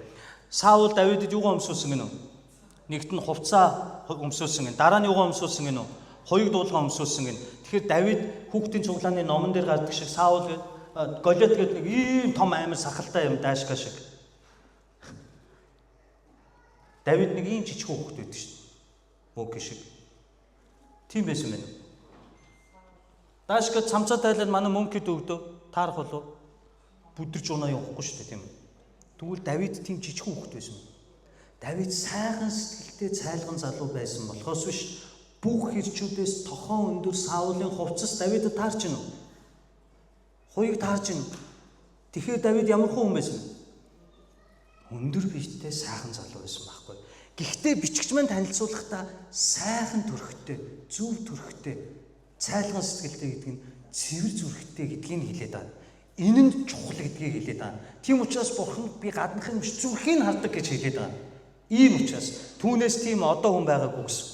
S1: Саул Давидэд юугаа өмсүүлсэн гэнэ үү? Нэгт нь хувцаа өмсүүлсэн гэнэ. Дараа нь юугаа өмсүүлсэн гэнэ үү? Хуйг дуулгаа өмсүүлсэн гэнэ. Тэгэхээр Давид хүүхдийн цуглааны номон дээр гардаг шиг Саул гээд Голиат гээд нэг ийм том амар сахалтай юм даашка шиг. Давид нэг ийм жижиг хүүхэд байдаг шүү дээ. Мөг шиг. Тийм байсан байна уу? Даашка цамцаа тайлаад манай мөнхөд өгдөө таарах болов бүдэрч унаа явахгүй шүү дээ тийм үү? Тэгвэл Давид тийм жижиг хүүхэд байсан. Давид сайхан сэтгэлтэй цайлган залуу байсан болохоос биш бүх хэрчүүдээс тохон өндөр Саулын хувцас Давидэд таарч гинэ. Хуйг таарч гинэ. Тэгэхээр Давид ямар хүн байсан бэ? Өндөр биетэй сайхан залуу байсан байхгүй. Гэхдээ бичгч маань танилцуулахдаа сайхан төрхтэй, зөв төрхтэй, цайлган сэтгэлтэй гэдэг нь цэвэр зүрхтэй гэдгийг хэлээд байна. Энэ нь чухал гэдгийг хэлээд байгаа. Тийм учраас бурхан би гаднах юм биш зүрхийг хардаг гэж хэлээд байгаа. Ийм учраас түүнээс тийм одоо хүн байгаагүй гэсэн.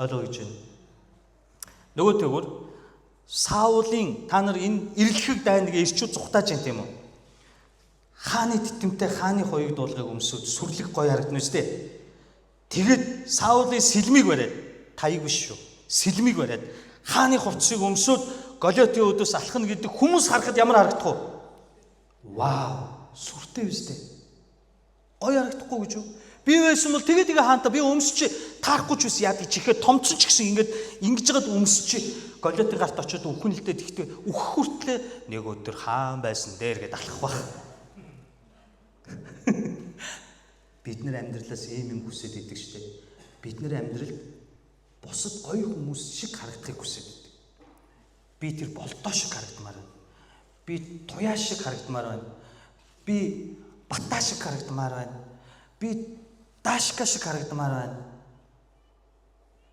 S1: Ойлгоо гэж байна. Нөгөө тэгвэр Саулын та нар энэ эрлэхэг дайнд нэг ирчүүд зүхтааж байна тийм үү? Хааны тэтэмтэй хааны хоёрыг дуулгыг өмсөд сүрлэг гоё харагдана үстэй. Тэгээд Саулын сэлмийг бариад таяг биш шүү. Сэлмийг бариад хааны хувцсыг өмсөд Голиотын өдөөс алхна гэдэг хүмүүс харахад ямар харагдах вэ? Вау, сүртэй үстэй. Гоё харагдахгүй гэж юу? Би байсан бол тэгээ хаанта би өмсч таарахгүй ч үс яад гэж ихэд томцсон ч гэсэн ингээд ингэж жагаад өмсч Голиотын гарт очиод үхэн л дээ тэгтээ үхэх хүртлээ нэг өдөр хаан байсан дээр гэд алхах бах. Бид нар амьдралаас ийм юм хүсээд идэг штэ. Бид нар амьдралд бусад гоё хүмүүс шиг харагдахыг хүсээд идэг. Би тэр болдоо шиг харагдмаар байна. Би туяа шиг харагдмаар байна. Би бата шиг харагдмаар байна. Би даашка шиг харагдмаар байна.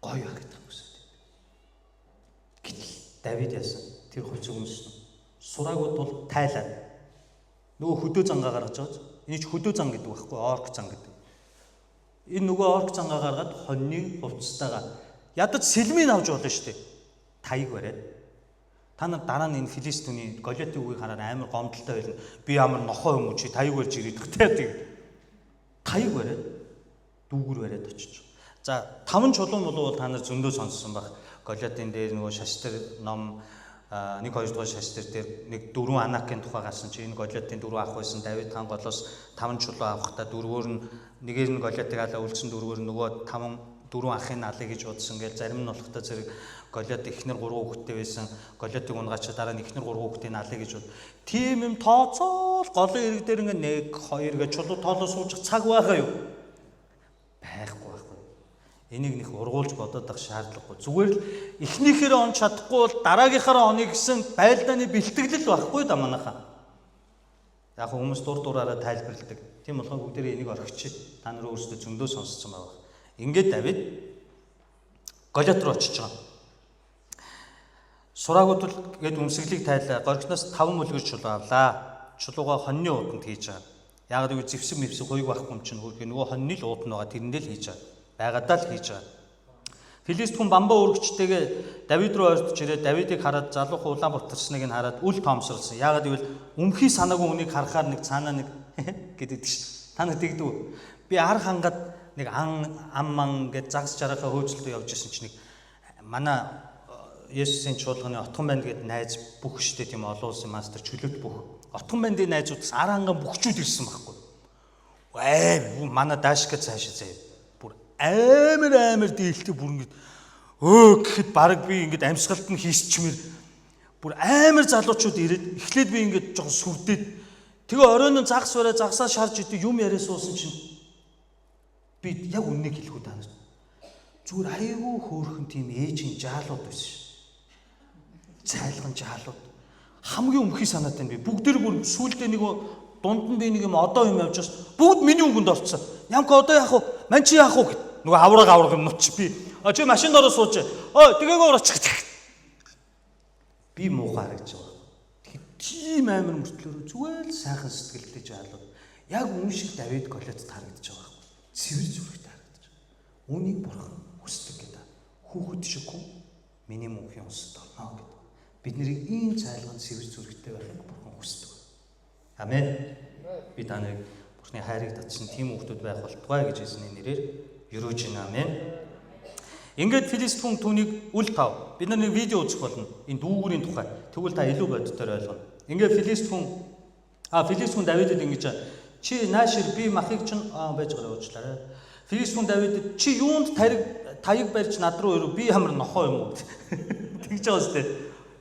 S1: Гоё харагдах хүсээд идэг. Гэтэл Давид яасан? Тэр хувцсыг өмссөн. Сураагүй тул тайлаад нөгөө хөдөө зангаа гаргаж байгаа. Энэ ч хөдөө зан гэдэг байхгүй, орк зан гэдэг. Энэ нөгөө орк зангаа гаргаад хоньны хувцастайгаа ядаж сэлмийг авч болно шүү дээ. Таяг бариад. Та нар дараа нь энэ Филист хүний Голиатын үгийг хараад амар гомдолтой байлна. Би ямар нохой юм уу чи таяг барьж ирээд тэ. Таяг бариад дүүгүр бариад очиж. За таван чулуун болов бол та нар зөндөө сонссон байх. Голиатын дээр нөгөө шаштар ном 1 2 дугаар шаштар дээр нэг дөрвөн Анакийн тухай гарсан чи энэ Голиатын дөрвөн ах байсан. Давид хаан голоос таван чулуу авахдаа дөрвөөр нь нэгээр нь Голиатыг алаа үлдсэн дөрвөөр нь нөгөө таван дөрвөн ахын алыг гэж бодсон гээл зарим нь болохтой зэрэг Голиат эхнэр 3 хүүхэдтэй байсан. Голиатыг унгаачаа дараа нь эхнэр 3 хүүхдийг алыг гэж бод. Тийм юм тооцоол голын ирэг дээр ингээ 1 2 гэж чулуу тоолоо суучих цаг байгаа юу? Байхгүй байхгүй. Энийг нэх ургуулж бодоод ах шаардлагагүй. Зүгээр л эхнийхээрээ он чадахгүй бол дараагийнхаараа оныг гэсэн байлдааны бэлтгэлэл байхгүй да манайхаа. Яг хүмүүс дур дураараа тайлбарладаг. Тийм болохоор бүгдээрээ энийг орхичих. Та нар өөрсдөө зөндөө сонссон байгаа. Ингээд Давид Голиат руу очиж байгаа. Сураагууд л гээд өмсөглийг тайлаа. Горхиноос 5 мүлгэр чулуу авлаа. Чулуугаа хоньны ууданд хийж байгаа. Яг гэвэл зэвсэг мэвсэг хуйг байхгүй юм чинь хөрхөө нөгөө хоньны л ууд нь байгаа тэрэндээ л хийж байгаа. Байгаадаа л хийж байгаа. Филист хүн бамбаа өргөчтэйгээ Давид руу ойртож ирээд Давидыг хараад залуухан улаан бутарсныг нь хараад үл тоомсорлсон. Яг гэвэл өмхий санаагүй хүнийг харахаар нэг цаанаа нэг гэдэг чинь. Та нар тэгдэг үү? Би ар хангад нэг ан ам ман гэж загас жаргахаа хөөцөлтөө явж исэн чинь нэг манай Есүсийн чуулганы Отгон банд гэдэг найз бүх штэ тийм олон улсын мастер чөлөөт бүх. Отгон бандын найзууд бас ар ханган бүхчүүд ирсэн байхгүй. Ээ манай даашка цаашаа заяа. Бүр Амар дээлтэй бүр ингэж өө гэхэд баг би ингэж амьсгалт нь хийсчмээр бүр амар залуучууд ирээд эхлээд би ингэж жоохон сүрдээд тэгээ оройн нь загас барай загсаа шарж идэв юм яриа суусан чинь би яг үннийг хэлэхүү та нарт зүгээр айгүй хөөрхөн тийм ээжийн жаалууд байсан шин. Цайлган жаалууд хамгийн өмхий санаатай нь би бүгдээр бүр сүүлдээ нэг дунд нь би нэг юм одоо юм явж бас бүгд миний үгэнд орцсон. Ямка одоо яах вэ? Ман чи яах вэ гэд. Нөгөө авраг юм нуч би. А чи машинд ороо сууж. Ой тэгээгүй орооч гэдэг. Би муухай харагдаж байгаа. Тэгэхээр тийм амар мөртлөөрөө зүгээр л сайхан сэтгэлтэй жаалууд. Яг үн шиг Давид Голиатд харагдаж байгаа байхгүй. Цэвэр зүрхтэй харагдаж байгаа. Үүнийг бурхан хүсдэг гэдэг. Хүүхэд шиг хүн миний мөнхийн усад орно гэдэг. Бид нарыг ийм цайлган цэвэр зүрхтэй байхыг бурхан хүсдэг. Амен. Би та нарыг бурхны хайрыг татсан тийм хүүхдүүд байх болтугай гэж эзний нэрээр ерөөж байна. Амен. Ингээд Филист хүн түүнийг үл тав. Бид нар нэг видео үзэх болно. Энэ дүүгүрийн тухай. Тэгвэл та илүү бодитоор ойлгоно. Ингээд Филист хүн Давидэд ингэж чи наашир би махыг чинь байж байгаа уучлаарай. Филист хүн Давидэд чи юунд таяг барьж над руу ирв би ямар нохоо юм уу тэгж байгаа сте.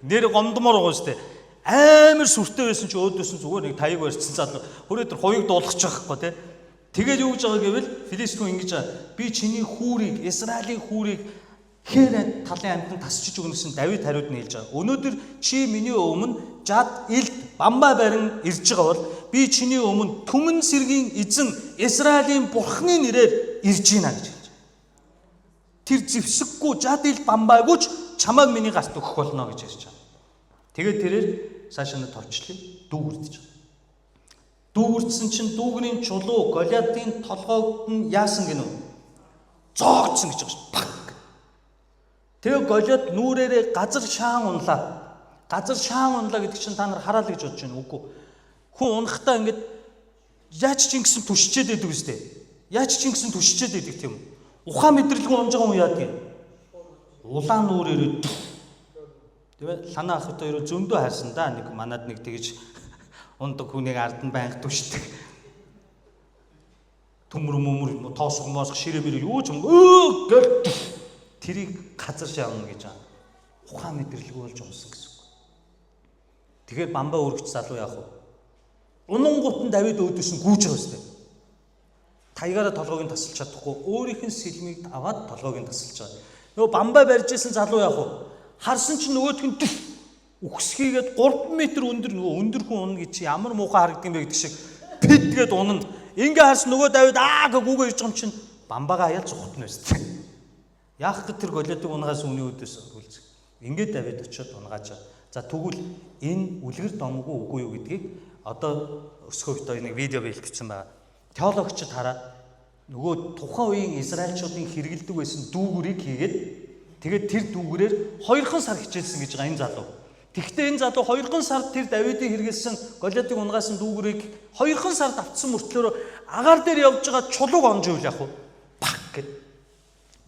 S1: Нэр гомдмоор байгаа сте. Амар сүртэй байсан чи өөдөөс нь зүгээр нэг таяг барьсан залуу хөрөө тэр хуйг дуулгах байхгүй те. Тэгээд юу гэж байгаа гэвэл Филист хүн ингэж би чиний хүүрийг Израилийн хүүрийг хээр талын амьтан тасчиж өгнө гэсэн Давид хариуд нь хэлж байгаа. Өнөөдөр чи миний өмнө жад илт бамбаа барин ирж байгаа бол би чиний өмнө түмэн сэргийн эзэн Израилийн бурхны нэрээр ирж байна гэж хэлж байгаа. Тэр зэвсэггүй жад илт бамбаагүй ч чамайг миний гарт өгөх болно гэж ярьж байгаа. Тэгээд тэрээр цаашаа нь товчлоо дүүгэрдэж байгаа. Дүүгэрдсэн чинь дүүгрийн чулуу Голиатын толгойд нь яасан гинүү? Зоогдсон гэж байгаа шүү. Пак. Тэгээ Голиат нүрээрээ газар шаан унлаа. Газар шаан унлаа гэдэг чинь та нар хараал гэж бодож байна үгүй. Хүн унахтаа ингээд яаж ч ингэсэн түшчээд байдаг үстэй. Яаж ч ингэсэн түшчээд байдаг тийм үү? Ухаан мэдрэлгүй унж байгаа хүн яадаг юм? Улаан нүрээрээ тийм ээ. Лана ах хоёр зөндөө харсан да. Нэг манад нэг тэгж ундаг хүнийг ард нь байнга түшдэг. Төмөр мөмөр тоосго моосго ширээ мөрөө юу ч юм өө гэл тэрийг газар шаавна гэж байгаа. Ухаан мэдрэлгүй болж унсан гэсэн үг. Тэгэхээр бамбаа өргөч залуу яах вэ? Унангууд нь Давид өөдөөс нь гүйж байгаа үстэй. Таягаараа толгойг нь тасалж чадахгүй өөрийнх нь сэлмийг аваад толгойг нь тасалж байгаа. Нөгөө бамбаа барьж исэн залуу яах вэ? Харсан чинь нөгөөх нь үхсхийгээд 3 метр өндөр нөгөө өндөр хүн унна гэж чи ямар муухай харагддаг юм бэ гэдэг шиг пид гээд унана. Ингээ харсан нөгөө Давид аа гэх гүгээ ирж байгаа юм чинь бамбагаа аяал зугтна байсан. Яах гэт тэр Голиатыг унгаас үний өдөөс үлзэх. Ингээд Давид очиод унгааж. За тэгвэл энэ үлгэр домгүй үгүй юу гэдгийг одоо өсгөө бит хоёр нэг видео бэлтгэсэн байгаа. Теологчид хараад нөгөө тухайн үеийн израильчуудын хэрэгэлдэг байсан дүүгүрийг хийгээд тэгээд тэр дүүгүрээр 2 сар хичээлсэн гэж байгаа энэ залуу. Тэгэхдээ энэ залуу 2 сард тэр Давидын хэрэгэлсэн Голиатыг унгаасан дүүгүрийг 2 сард автсан мөртлөөрөө агаар дээр явж байгаа чулууг онж ивэл яах вэ? Пак гэд.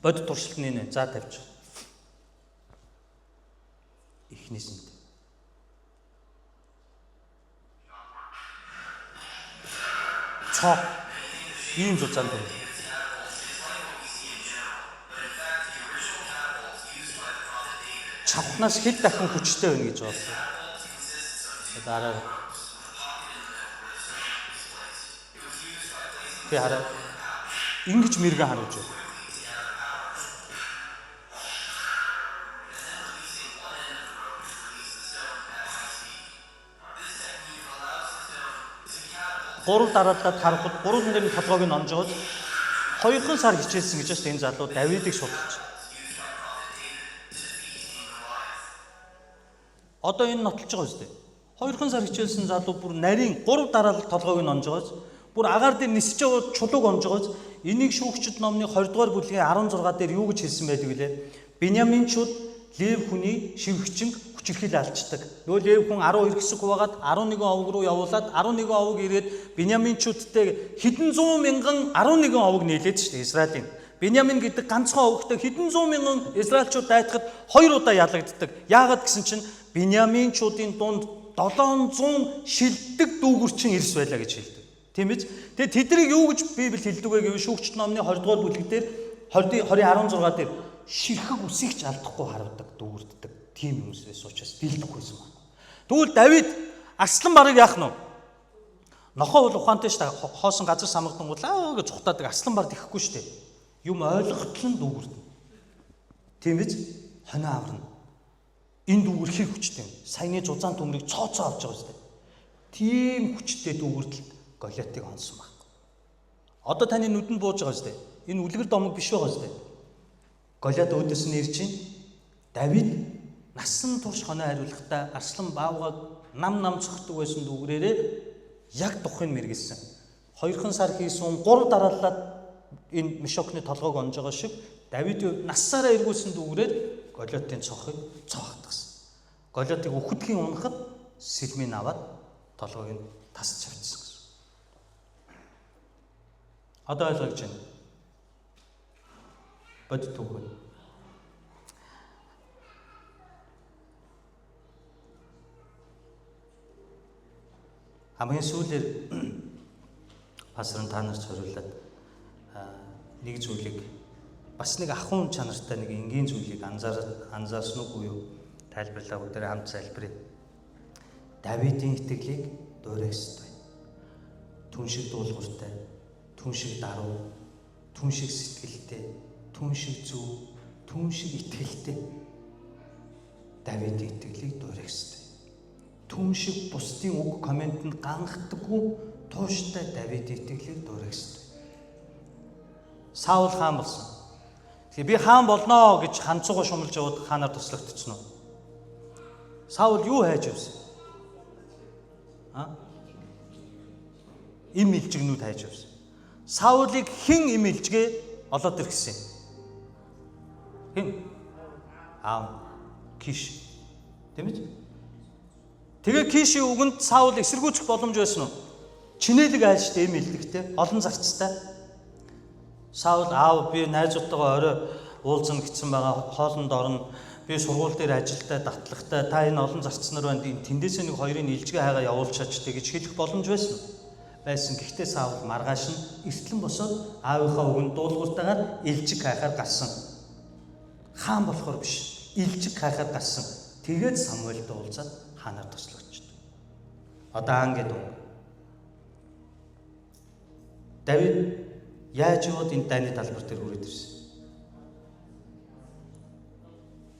S1: Бодит туршилт нь энэ. За тавьчих. Эхнээс нь. Цоо. Ийм зузаан дүү. Чавхнаас хэд дахин хүчтэй байна гэж бодлоо. Дараа. Тэ хараа. Ингэж мэрэгэн харуулж байна. Гурав дараалаад харахад гурван дээр нь толгойг нь онжоод 2 сар хичээлсэн гэж байна энэ залуу Давидыг судалж. Одоо энэ нотолж байгаа үстэй. 2 сар хичээлсэн залуу бүр нарийн 3 дараалал толгойг нь онжоогоос бүр агаар дээр нисэж байгаа чулууг онжоогоос энийг шүүгчд номны 20 дугаар бүлгийн 16 дээр юу гэж хэлсэн байдаг вүлээ? Биньяминчууд Лев хүний шивгчинг хүчирхийл алчдаг. Нөгөө Лев хүн 12 хэсэг хуваагаад 11 овог руу явуулаад 11 овог ирээд Биньяминчүүдтэй хэдэн зуун мянган 11 овог нийлээд шүү дээ Израилийн. Биньямин гэдэг ганцхан овогтой хэдэн зуун мянган израильчууд дайтахад 2 удаа ялагддаг. Яагаад гэсэн чинь Биньяминчуудын дунд 700 шилдэг дүүгүрчин ирс байлаа гэж хэлдэг. Тийм биз? Тэгээ тэднийг юу гэж Библи хэлдэг вэ гэвэл шүүгчд номны 20 дугаар бүлэг дээр 20-16 дээр ширхэг үсийг ч алдахгүй харавдаг, дүүрддэг тийм хүмүүс байсан учраас дийлдэггүй байсан байна. Тэгвэл Давид арслан барыг яах нь вэ? Нохоо бол ухаантай шүү дээ. Хоосон газар самгадангуулаа гэж цухтаадаг, арслан бар тэхгүй шүү дээ. Юм ойлгохтол нь дүүрдэнэ. Тийм биз? Хонио аварна. Энэ дүүгэр хэр хүчтэй юм. Саяны зузаан төмрийг цооцоо авч байгаа шүү дээ. Тийм хүчтэй дүүгэрдэлд Голиатыг онсон баг. Одоо таны нүдэнд бууж байгаа шүү дээ. Энэ үлгэр домог биш байгаа шүү дээ. Голиат өөдөөс нь ирж байна. Давид насан турш хонио хариулахдаа арслан баавгайг нам нам цогтөг байсан дүүгрээрээ яг тухыг мэргэлсэн. 2 сар хийсэн 3 дарааллаад энэ мешокны толгойг онж байгаа шиг Давид насаараа эргүүлсэн дүүгрээр Голиатын цохыг цоохтгсан. Голиатыг үхэдхийн унахад сэлмийн аваад толгойг нь тасч авчихсан гэсэн. Одоо ойлгож байна. Бодит түүх. Хамгийн сүүлээр пастор нь та нарт зориулаад нэг зүйлийг бас нэг ахуйн чанартай нэг энгийн зүйлийг анзаарсан уугүй юу? Тайлбарлаа бүгдээрээ хамт залбирая. Давидын итгэлийг дуурайх ёстой. Түн шиг дуулууртай, түн шиг даруй, түн шиг сэтгэлтэй, түн шиг зөв, түн шиг итгэлтэй. Давидын итгэлийг дуурайх ёстой. Түн шиг бусдын үг комментэнд ганхдаггүй тууштай Давидын итгэлийг дуурайх ёстой. Саул хаан болсон. Тэгэхээр би хаан болноо гэж ханцууга шумлж яваад хаанаар туслагдчихсан уу? Саул юу хайж явсан? Им илжигнүүд хайж явсан. Саулыг хэн им илжгээ олоод ирсэн юм? Хэн? Аав Киш. Тийм үү? Тэгээ Кишийн үгэнд Саул эсэргүүцэх боломж байсан уу? Чинэлэг айлштай им илдэгтэй, олон зарцтай. Саул аав би найзуудтайгаа орой уулзна гэсэн байгаа, хоолнд орно. Би сургууль дээр ажилтай, датлахтай. Та энэ олон зарцнаар байна. Тэндээсээ нэг хоёрын илжгээ хайгаа явуулчаач тэ гэж хэлэх боломж байсан уу? Байсан. Гэхдээ Саул маргааш нь эртлэн босоод аавынхаа үгэнд дуулууртайгаар илжиг хайхаар гарсан. Хаан болохоор биш, илжиг хайхаар гарсан. Тэгээд Самуэлд уулзаад хаанаар туслагдчихд. Одоо аан гэдэг юм. Давид яаж яваад энэ дайны талбар дээр хүрээд ирсэн?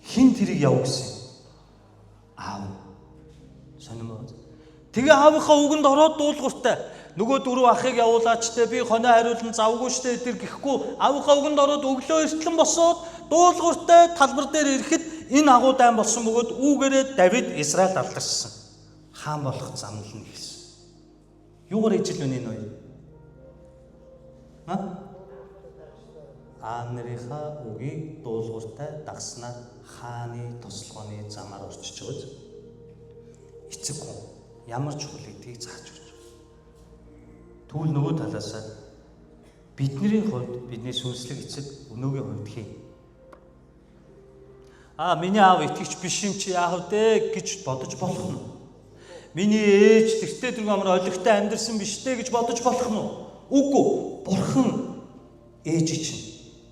S1: Хин тэрийг яв гэсэн? Аав. Сонирмоо. Тэгээ аавынхаа үгэнд ороод дуулууртай. Нөгөө дөрөв ахыг явуулаач те би хонио хариулан завгүй штэ тэр гэхгүй аавынхаа үгэнд ороод өглөө эртлэн босоод дуулууртай талбар дээр ирэхэд энэ агуу дайн болсон бөгөөд үүгээрээ Давид Израильд алдарсан. Хаан болох замнал нь эхэлсэн. Юугаар ижил вэ энэ хоёр? Аав нарынхаа үгийг дуулууртай дагснаар хааны тослогооны замаар орчиж байгаа. Эцэг хүн ямар чухал гэдгийг зааж өгч. Тэгвэл нөгөө талаасаа бидний хувьд бидний сүнслэг эцэг өнөөгийн хувьд хий. Аа миний аав итгэгч биш юм чи яах вэ гэж бодож болох нь. Миний ээж тэртээ тэргүй амар олигтой амьдарсан биш дээ гэж бодож болох нь. Үгүй, бурхан ээж чинь,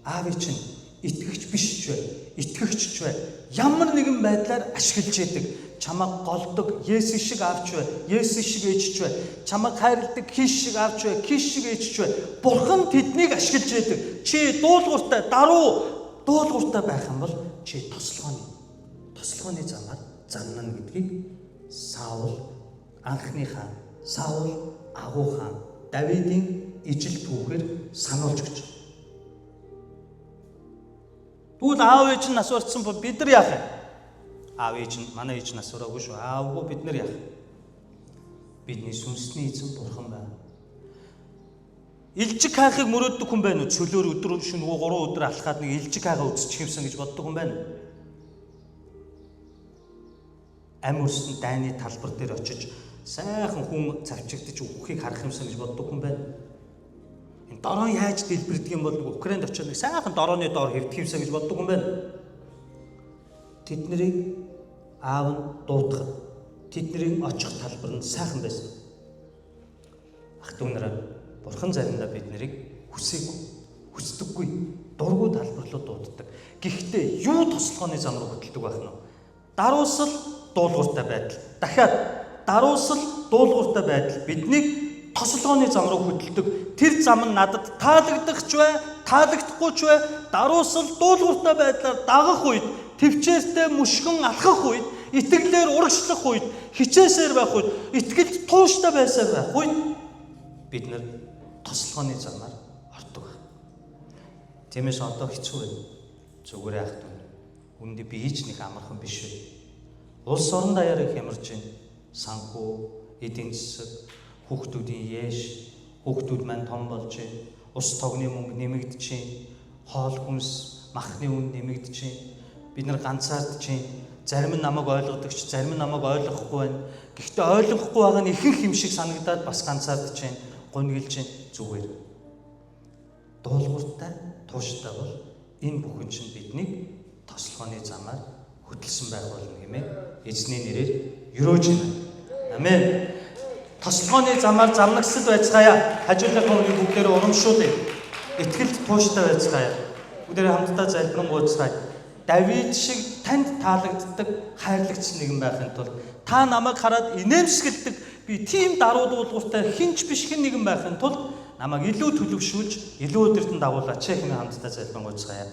S1: аав чинь итгэгч биш ч бай, итгэгч ч бай. Ямар нэгэн байдлаар ашиглаж яадаг. Чамайг голдог Есүс шиг аавч бай, Есүс шиг ээж ч бай. Чамайг хайрладаг Киш шиг аавч бай, Киш шиг ээж ч бай. Бурхан тэднийг ашиглаж яадаг. Чи дуулууртай, даруй дуулууртай байх юм бол чи тослогооны замаар замнана гэдгийг Саул анхны хаан, Саул агуу хаан Давидын ижил түүхээр сануулж өгч. Тэгвэл аав ээж нь нас барсан бол бид нар яах юм? Аав ээж нь манай ээж нас бараагүй шүү. Аавгүй бид нар яах юм? Бидний сүнсний эзэн бурхан байна. Илжиг хайхыг мөрөөддөг хүн байна уу? Чөлөөр өдөр шөнөгүй 3 өдөр алхаад нэг илжиг хайгаа үзчих юмсан гэж боддог хүн байна уу? Ам өрсөн дайны талбар дээр очиж сайхан хүн цавчигдаж үххийг харах юмсан гэж боддог хүн байна. Энэ дороо яаж дэлбэрдэг юм бол Украинд очиж нэг сайхан дорооны доор хэвдэх юмсан гэж боддог хүн байна. Тэд нарыг аав нь дуутахад тэдний очих талбар нь сайхан байсан. Ах дүү нараа, бурхан заримдаа бид нарыг хүсээгүй, хүсдэггүй, Дургу талбар руу дууддаг. Гэхдээ юу тослогооны зам руу хөдөлдөг байх нь вэ? Даруусал дуулууртай байдал. Дахиад даруусал дуулууртай байдал биднийг тослогооны зам руу хөдөлдөг. Тэр зам нь надад таалагдах ч бай, таалагдахгүй ч бай, даруусал дуулууртай байдлаар дагах үед, төвчээртэй мөшгөн алхах үед, итгэлээр урагшлах үед, хичээсээр байх үед, итгэлд тууштай байсаар байх үед бид нар тослогооны замаар ордог. Тиймээс одоо хэцүү байна. Зүгээр яах вэ? Үүндээ би ч нэг амархан биш вэ. Улс орон даяар их хямарж байна. Санхүү, эдийн засаг, хүүхдүүдийн яаш, хүүхдүүд маань том болж байна. Ус тогны мөнгө нэмэгдэж байна. Хоол хүнс, махны үн нэмэгдэж байна. Бид нар ганцаардж байна. Зарим нь намайг ойлгодогч, зарим нь намайг ойлгохгүй байна. Гэхдээ ойлгохгүй байгаа нь ихэнх юм шиг санагдаад бас ганцаардж байна. Гунигэлж байна. Зүгээр. Дуулууртай, тууштай бол энэ бүхэн чинь биднийг тослогооны замаар хөдөлсөн байх болно хэмээн эзний нэрээр ерөөж байна. Амен. Тослогооны замаар замнагсад байцгаая. Хажуулынхаа үнийг бүгдээрээ урамшуулъя. Итгэлд тууштай байцгаая. Бүгдээрээ хамтдаа залбирanгуйцгаая. Давид шиг танд таалагддаг хайрлагдсан нэгэн байхын тулд та намайг хараад инээмсэгэлдэг би тийм даруй дуулууртай хинч биш хэн нэгэн байхын тулд намайг илүү төлөвшүүлж, илүү өдөртөн дагуулаач хэмээн хамтдаа залбирanгуйцгаая.